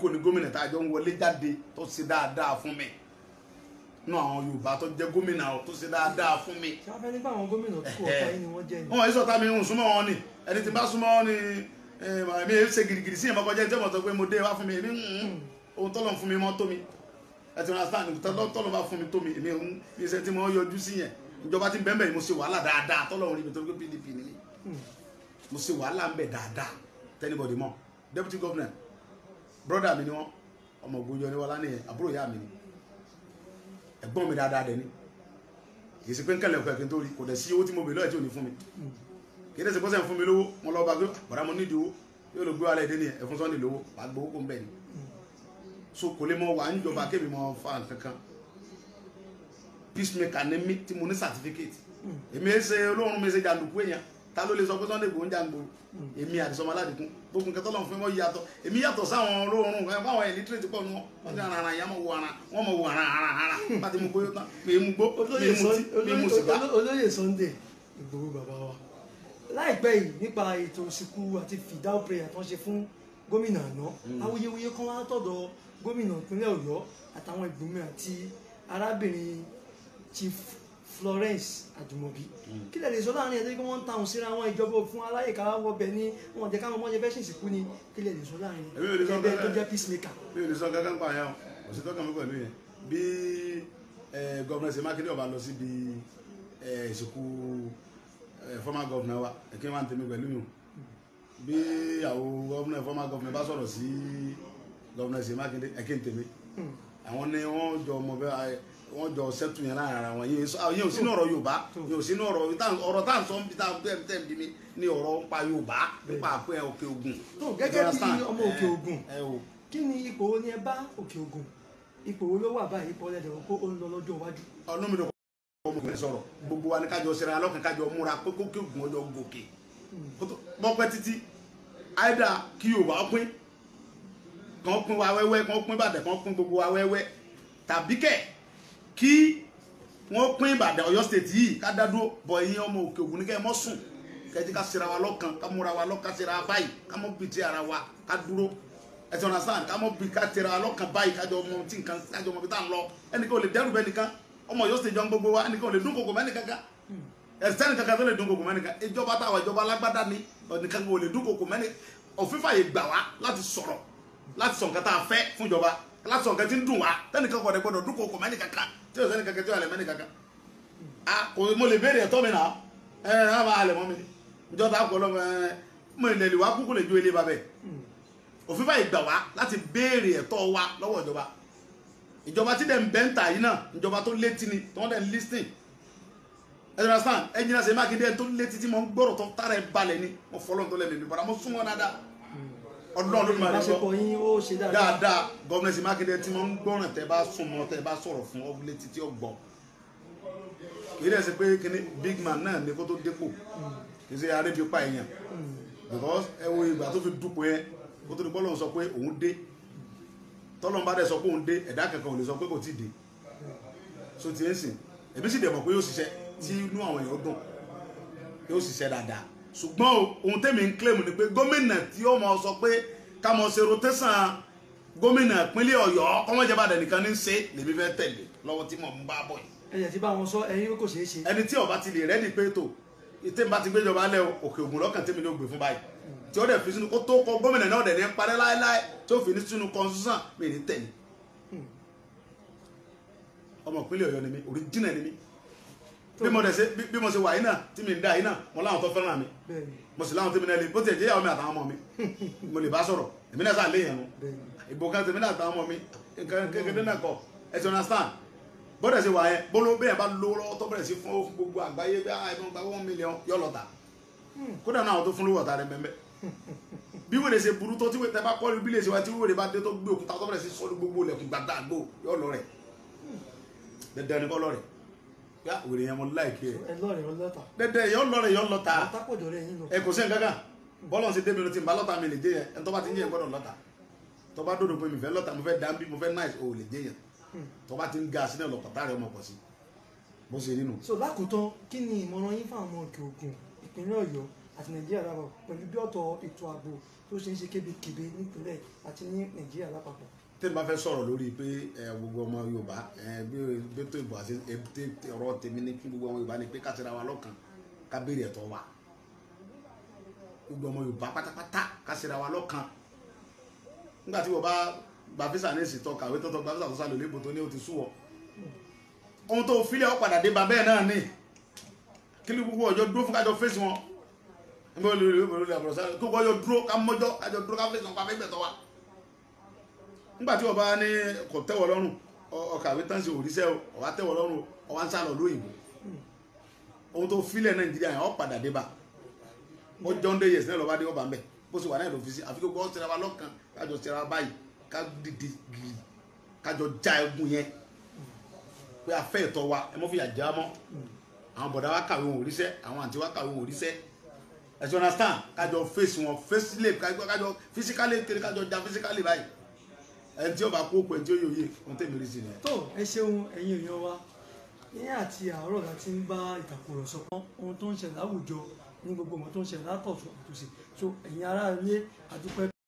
kò ní gómìnà tàjọ ń wọlé jáde tó ṣe dáadáa fún mi Nú àwọn Yorùbá tó jẹ́ gómìnà tó ṣe dáadáa fún mi. Ṣé wọ́n fẹ́ nípa àwọn gómìnà tó kọ̀ ọ̀tá yìí ni wọ́n jẹ́ ni? Wọ́n yìí sọ̀tá mi ń súnmọ́ wọn ni. Ẹni tí bá súnmọ́ wọn ni èmi ṣe gìrìgìrì sí ìmọ̀kànjẹ́ tí ọmọ sọ pé mo dé wá fún mi èmi ohun tọ́lọ̀ fún mi mọ́ tó mi. Ẹ ti rán sáà ní tọ́lọ̀ bá fún mi tó mi èmi ń mi ṣe tí mo yọjú sí yẹn. Ìjọba tí bẹ́ẹ̀ bẹ́ẹ̀ mo ṣe wàhálà dáadáa tọ́lọ̀ rí mi tó pé PDP ni mí. Mo ṣe wàhálà ń bẹ̀ dáadáa tẹ́nibọ̀dì mọ̀. Deputy governor brother mi ni wọ́n, ọmọ ògbójọ ni wọ́n lá nìyẹn, àbúrò ìyá mi ni, ẹ̀gbọ́n mi dáadáa dẹ̀ ni. Kì í ṣe pé ń kẹlẹ̀ ọ̀kẹ́ kí n tó rí, kò dẹ̀ sí owó tí mo bèèrè lọ́yẹ̀ tí ò ní fún mi. Kì í dẹ̀ ṣe pọ́sẹ̀ ń fún mi lówó, mo lọ bá gbé bọ̀dá mo nídìí owó, yóò lọ gbé wàhálà èdè nìyẹn, ẹ̀fún Sunday lówó, wàá gbowó kó ń bẹ̀ ni. So kò lè mọ wà ń jọba kébì mọ fa nǹkankan. Peacemaker ni mí tí mo ní certificate. Èmi ẹ ṣe olóorun mi ṣe jàǹdùkú èèyàn. Ta ló lè sọ pé Sunday Igboho ń jàǹgbò? Èmi àti Sọmọ Aládìkún gbogbo nǹkan tọ́lọ́run fún mi yàtọ̀. Èmi yàtọ̀ sáwọn olóorun fáwọn illiterate pọ̀ nù wọn. Wọ́n ti ara ara ìyá mọ̀ wo ara wọ́n mọ̀ wo ara ara ara. Bá ti mú gbóyó tán, mi mú gbó, mi mú tí, mi mú sìgá. Olóyè Sunday Igboho bàbá wa. Láìpẹ́ yìí nípa ètò ìsìnkú àti fìdáù prayer tó ń ṣe fún gómìnà àná, awuyewuye kan wá tọ̀dọ̀ gómìnà ìpínlẹ̀ Ọ̀yọ́ àtàwọn ìgbìmọ̀ àti arábìnrin Chief Florence Ajumobi. Kí lè lè sọ láàrin ẹ̀dẹ́ kí wọ́n ń tàun síra wọn ìjọba òfin aláyè ká wọbẹ̀ ní wọn jẹ́ káwọn ọmọdé fẹ́ ṣìṣìkú ni. Kí lè lè sọ láàrin ẹgbẹ́ tó jẹ́ peacemaker. Mi ò lè sọ kankan pa yẹn o, kò sí tọ́kàn mi pẹ̀lú yẹn. Bí gọ́vnà Ṣèyí Mákindé ó bá lọ síbi ìsìnkú former governor wa, kí wọ́n á tẹ̀mí pẹ̀lú yìí o. Bí àwọn gọ́vnà former governor bá sọ̀rọ̀ sí gọ́vnà Ṣèyí Mákindé, kí n tẹ̀mí. Àwọn ni wọ́n jọ ọmọ bẹ́ẹ̀, wọ́n jọ sẹ́tù yẹn láàrin ara wọn. Yẹn ò sínú ọ̀rọ̀ Yorùbá, yẹn ò sínú ọ̀rọ̀ tá à ń sọ bí tá à ń bí mi ní ọ̀rọ̀ ń pa Yorùbá nípa àpẹ Òkè Ògùn. Tó gẹ́gẹ́ bí ọmọ Òkè Ògùn, kí ni ipò wo ni ẹ bá Òkè Ògùn? Ipò wo ló wà báyìí? Ipò ọlẹ́dẹ̀ wò kó ó ń lọ lọ́jọ́ iwájú. Ọdún mi ló kọ́ ọmọ ògùn sọ̀rọ̀ gbogbo wa ní kájọ ṣera lọ́kàn kájọ múra pé kókè Ògùn ọjọ́ gòkè. Mọ́pẹ́ títí àìdá kí Yorùbá pín kan pín wa wẹ́wẹ́, kan pín Ìbàdàn, kan pín gbogbo wa wẹ́wẹ́, tàbí kẹ̀ kí wọ́n pín Ìbàdàn Ọ̀yọ́ state yìí ká dá dúró. Bọ̀ ẹ̀yin ọmọ Òkè Ògùn ní kẹ́ ẹ mọ́ sùn, kẹ́ ẹ jẹ́ ká ṣera wa lọ́kàn, ká múra wa lọ́kàn, ká ṣera wa báyìí, ká mọ́ bìtì ara wa, ká dúró. Ẹ ti understand? Ká mọ́ bì ká tẹra wa lọ́kàn báyìí, kájọ ọmọ tí nǹkan, kájọ ọmọ bí tá à ń lọ. Ẹnìkan ò lè dẹ́rù bẹ́ẹ̀ nìkan, ọmọ Ọ̀yọ́ state jọ ń gbogbo wa, ẹnìkan ò lè dúnkokò mẹ́nìkan kan. Ẹ̀sìn kankan tó lè dúnkokò mẹ́nìkan. Ìjọba táwa ìjọba alágbádá ni, ẹnìkan ò lè dúnkokò mẹ́nì. Òfin fàyè gbà wá láti sọ̀rọ̀, láti sọ nǹkan tá a fẹ́ fún ìjọba, láti sọ nǹkan tí ń dùn wá. Tẹ́nìkan kò gbọdọ̀ dúnkokò mẹ́nì kankan, tí ò sẹ́ni kankan tí ò halẹ̀ mẹ́nì kankan. A kò mo lè béèrè ẹ̀tọ́ mi náà, ẹ ẹ máa halẹ̀ mọ́ mi ni. Ìjọba kò lọ ẹ mo lè lè wá kúkú lè ju ilé babẹ. Òfin fàyè gbà wá láti béèrè ẹ̀tọ́ wa lọ́wọ́ ìjọba. Ìjọba tí dẹ̀ ń bẹ́ ń tà yìí náà, ìjọba tó létí ni, tó ń dẹ̀ ń lísìn. Ẹ ti understand? Ẹnjìnà Ṣèyí Mákindé tó létí tí mo ń gbọ́rọ̀ tó tára ẹ balẹ̀ ni, mo fọlọ́n tó lẹ́mìí mi bọ̀dá, mo súnmọ́ dáadáa. Ọlọ́run ló máa rí Ìbáṣepọ̀ yín ó ṣe dáadáa. Dáadáa, gọ́vnà Ṣèyí Mákindé tí mo ń gbọ́ràn tẹ́ bá súnmọ́ tẹ́ bá sọ̀rọ̀ fún ọ létí tí ó gbọ́. Kì í dẹ̀ ṣe pé kíní big man náà ni kó tó dépò, kì í ṣe arébípa èèyàn. Because ẹ wo ìgbà tó fi dúpọ̀ yẹn, kó tó di bọ́lọ̀ sọ pé òun dé. Tọ́lọ́n bá dẹ̀ sọ pé òun dé, ẹ̀dá kankan ò lè sọ pé kò tí ì dé. So ti ń sìn, èmi sì dẹ̀ mọ̀ pé yóò ṣiṣẹ́ tí inú àwọn èèyàn dùn, yóò ṣiṣẹ́ dáadáa. Ṣùgbọ́n ohun tẹ́mi ń claim ni pé gómìnà tí ó mọ̀ sọ pé ká mọ̀ ṣe rotation gómìnà ìpínlẹ̀ Ọ̀yọ́ kọ́mọ̀jẹ̀bàdàn nìkan ní í ṣe lèmi fẹ́ tẹ̀lé lọ́wọ́ tí mò ń bá bọ̀ yìí. Ẹ̀yẹ̀ tí bá wọn sọ ẹ̀yin kò ṣeé ṣe. Ẹni tí ó bá ti lè rẹ́dí pé tó ìtẹ́ bá ti gbéjọba lẹ́ Òkè Ògùn lọ́kàn tẹ́mi ló gbé fún báyìí tí ó dẹ̀ fi sínú kó tó kọ gómìnà náà dẹ̀ ní parẹ́ láéláé tí ó fi ní sínú constitution mi ní tẹ̀lé. Ọmọ ìpínlẹ̀ Ọ̀yọ́ ni mi, original ni mi. Bí mo dẹ̀ ṣe bí mo ṣe wà yìí náà tí mi ń dá yìí náà, mo láwọn tó fẹ́ràn mi, mo sì láwọn tẹ́mi náà lè bó tiẹ̀ jẹ́ ìyàwó mi àtàwọn ọmọ mi mo lè bá sọ̀rọ̀, èmi náà sà léèyàn nu ìbò kan tèmi náà àtàwọn ọmọ mi nǹkan kékeré náà kọ. Ẹ ti understand? Bọ́dẹ̀ ṣe wà yẹn bóló bẹ́ẹ̀ bá lówó lọ́wọ́ tó bẹ̀rẹ̀ sí fún gbogbo àgbáyé bí i gba 1 million yọ lọ́ta. Kódà náà àwọn tó fún lówó ọ̀tá rẹ̀ mẹ́mẹ́. Bí wèrè ṣe burú tó tí wèrè bá kọ́ bí lè ṣe wá tí wèrè bá dé tó gbé òkúta tó bẹ̀rẹ̀ sí sọ́dún gbogbo ilẹ̀kùn gbàgbà yọ lọ rẹ̀. Dandan ni kọ́ lọ rẹ̀. Yá wèrè yẹn mo láìkí ẹ̀. Dandan yọ lọ rẹ̀ yọ lọ́ta. Ẹ kò sí nǹkan kan. Bọ́lọ̀ ṣe débi tí n bá lọ́ta mi lè jẹ́ yẹn. Ẹni tó bá ti ń jẹ́ yẹn gbọ́dọ̀ lọ́ta. Tó bá dòdò pé mi fẹ́ lọ́ta, mo fẹ́ dàbí, mo fẹ́ nice, o lè jẹ́ yẹn. Tó bá ti ń ga sínú ọlọ́pàá táàrí ọmọ pọ̀ sí bó ṣe nínú. So lákòótán, kí ni ìmọ̀ràn yín fáwọn ọmọ Òkè Ògùn ìpínlẹ̀ Ọ̀yọ́ àti Nàìjíríà lápapọ̀ pẹ̀lú bí ọ̀tọ̀ ètò ààbò tó ṣe ń ṣe kébékébé nípínlẹ̀ àti ní Nàìjíríà lápapọ̀. Tí n bá fẹ́ sọ̀rọ̀ lórí pé gbogbo ọmọ Yorùbá bí tó ìbò àti ọ̀rọ̀ tèmi ní kí gbogbo ọmọ Yorùbá ni pé ká ṣera wa lọ́kàn, ká béèrè ẹ̀tọ́ wa. Gbogbo ọmọ Yorùbá pátápátá ká ṣera wa lọ́kàn. Nígbà tí wọ́n bá gba físà ní ìsìtọ́ kàwé tọ́tọ́ gba físà tó sálò lébò tó ní o ti sú ọ. Ohun tó filẹ̀ ọ padà dé ba bẹ́ẹ̀ náà ni. Kí ló gbogbo ọjọ́ dúró fún kájọ fèsì wọn. Níbo lórí lórí àbúrò sáré kó gbọ́jọ́ dúró ká mọ́jọ́ kájọ dúró ká fèsì wọn ká fẹ́ gbẹ̀tọ́ wa. Nígbà tí wọ́n bá ní kò tẹ́wọ̀ lọ́rùn ọkàwé tán sí òrìṣẹ́ o ọ̀wá tẹ́wọ̀ lọ́rùn ọwá ń sálọ lóyìnbó. Ohun tó filẹ̀ Nàìjíríà yẹn ọ padà dé ba. Ó jọ́ ń dé yẹ̀sìn náà lọ́ba dé ọba ń bẹ̀ bó ṣe wà náà ló fi sí àfi gbogbo ọ̀sẹ̀ wa lọ́kàn kájọ ṣe ra báyìí ká dìde gírì kájọ já egun yẹn pé a fẹ́ ẹ̀tọ́ wa ẹ mọ́ fìyà já mọ́. Àwọn bọ̀dá wa kàwé wọn ò ríṣẹ́, àwọn àǹtí wa kàwé wọn ò ríṣẹ́, ẹ ti understand? Kájọ face wọn face kájọ physically kiri kájọ já physically báyìí. Ẹni tí ó bá kó pẹ̀ tí ó yòye ohun tèmi rí sí ni. Tó ẹ ṣeun ẹ̀yin èèyàn wa, ní àti àárọ̀ la ti ń bá ìtàkùrọ̀sọ ohun tó ń ṣẹlẹ̀ láwùjọ ní gbogbo ohun tó ń ṣẹlẹ̀ látọ̀tún àtòsí. So ẹ̀yin ará ilé, àdúpẹ́.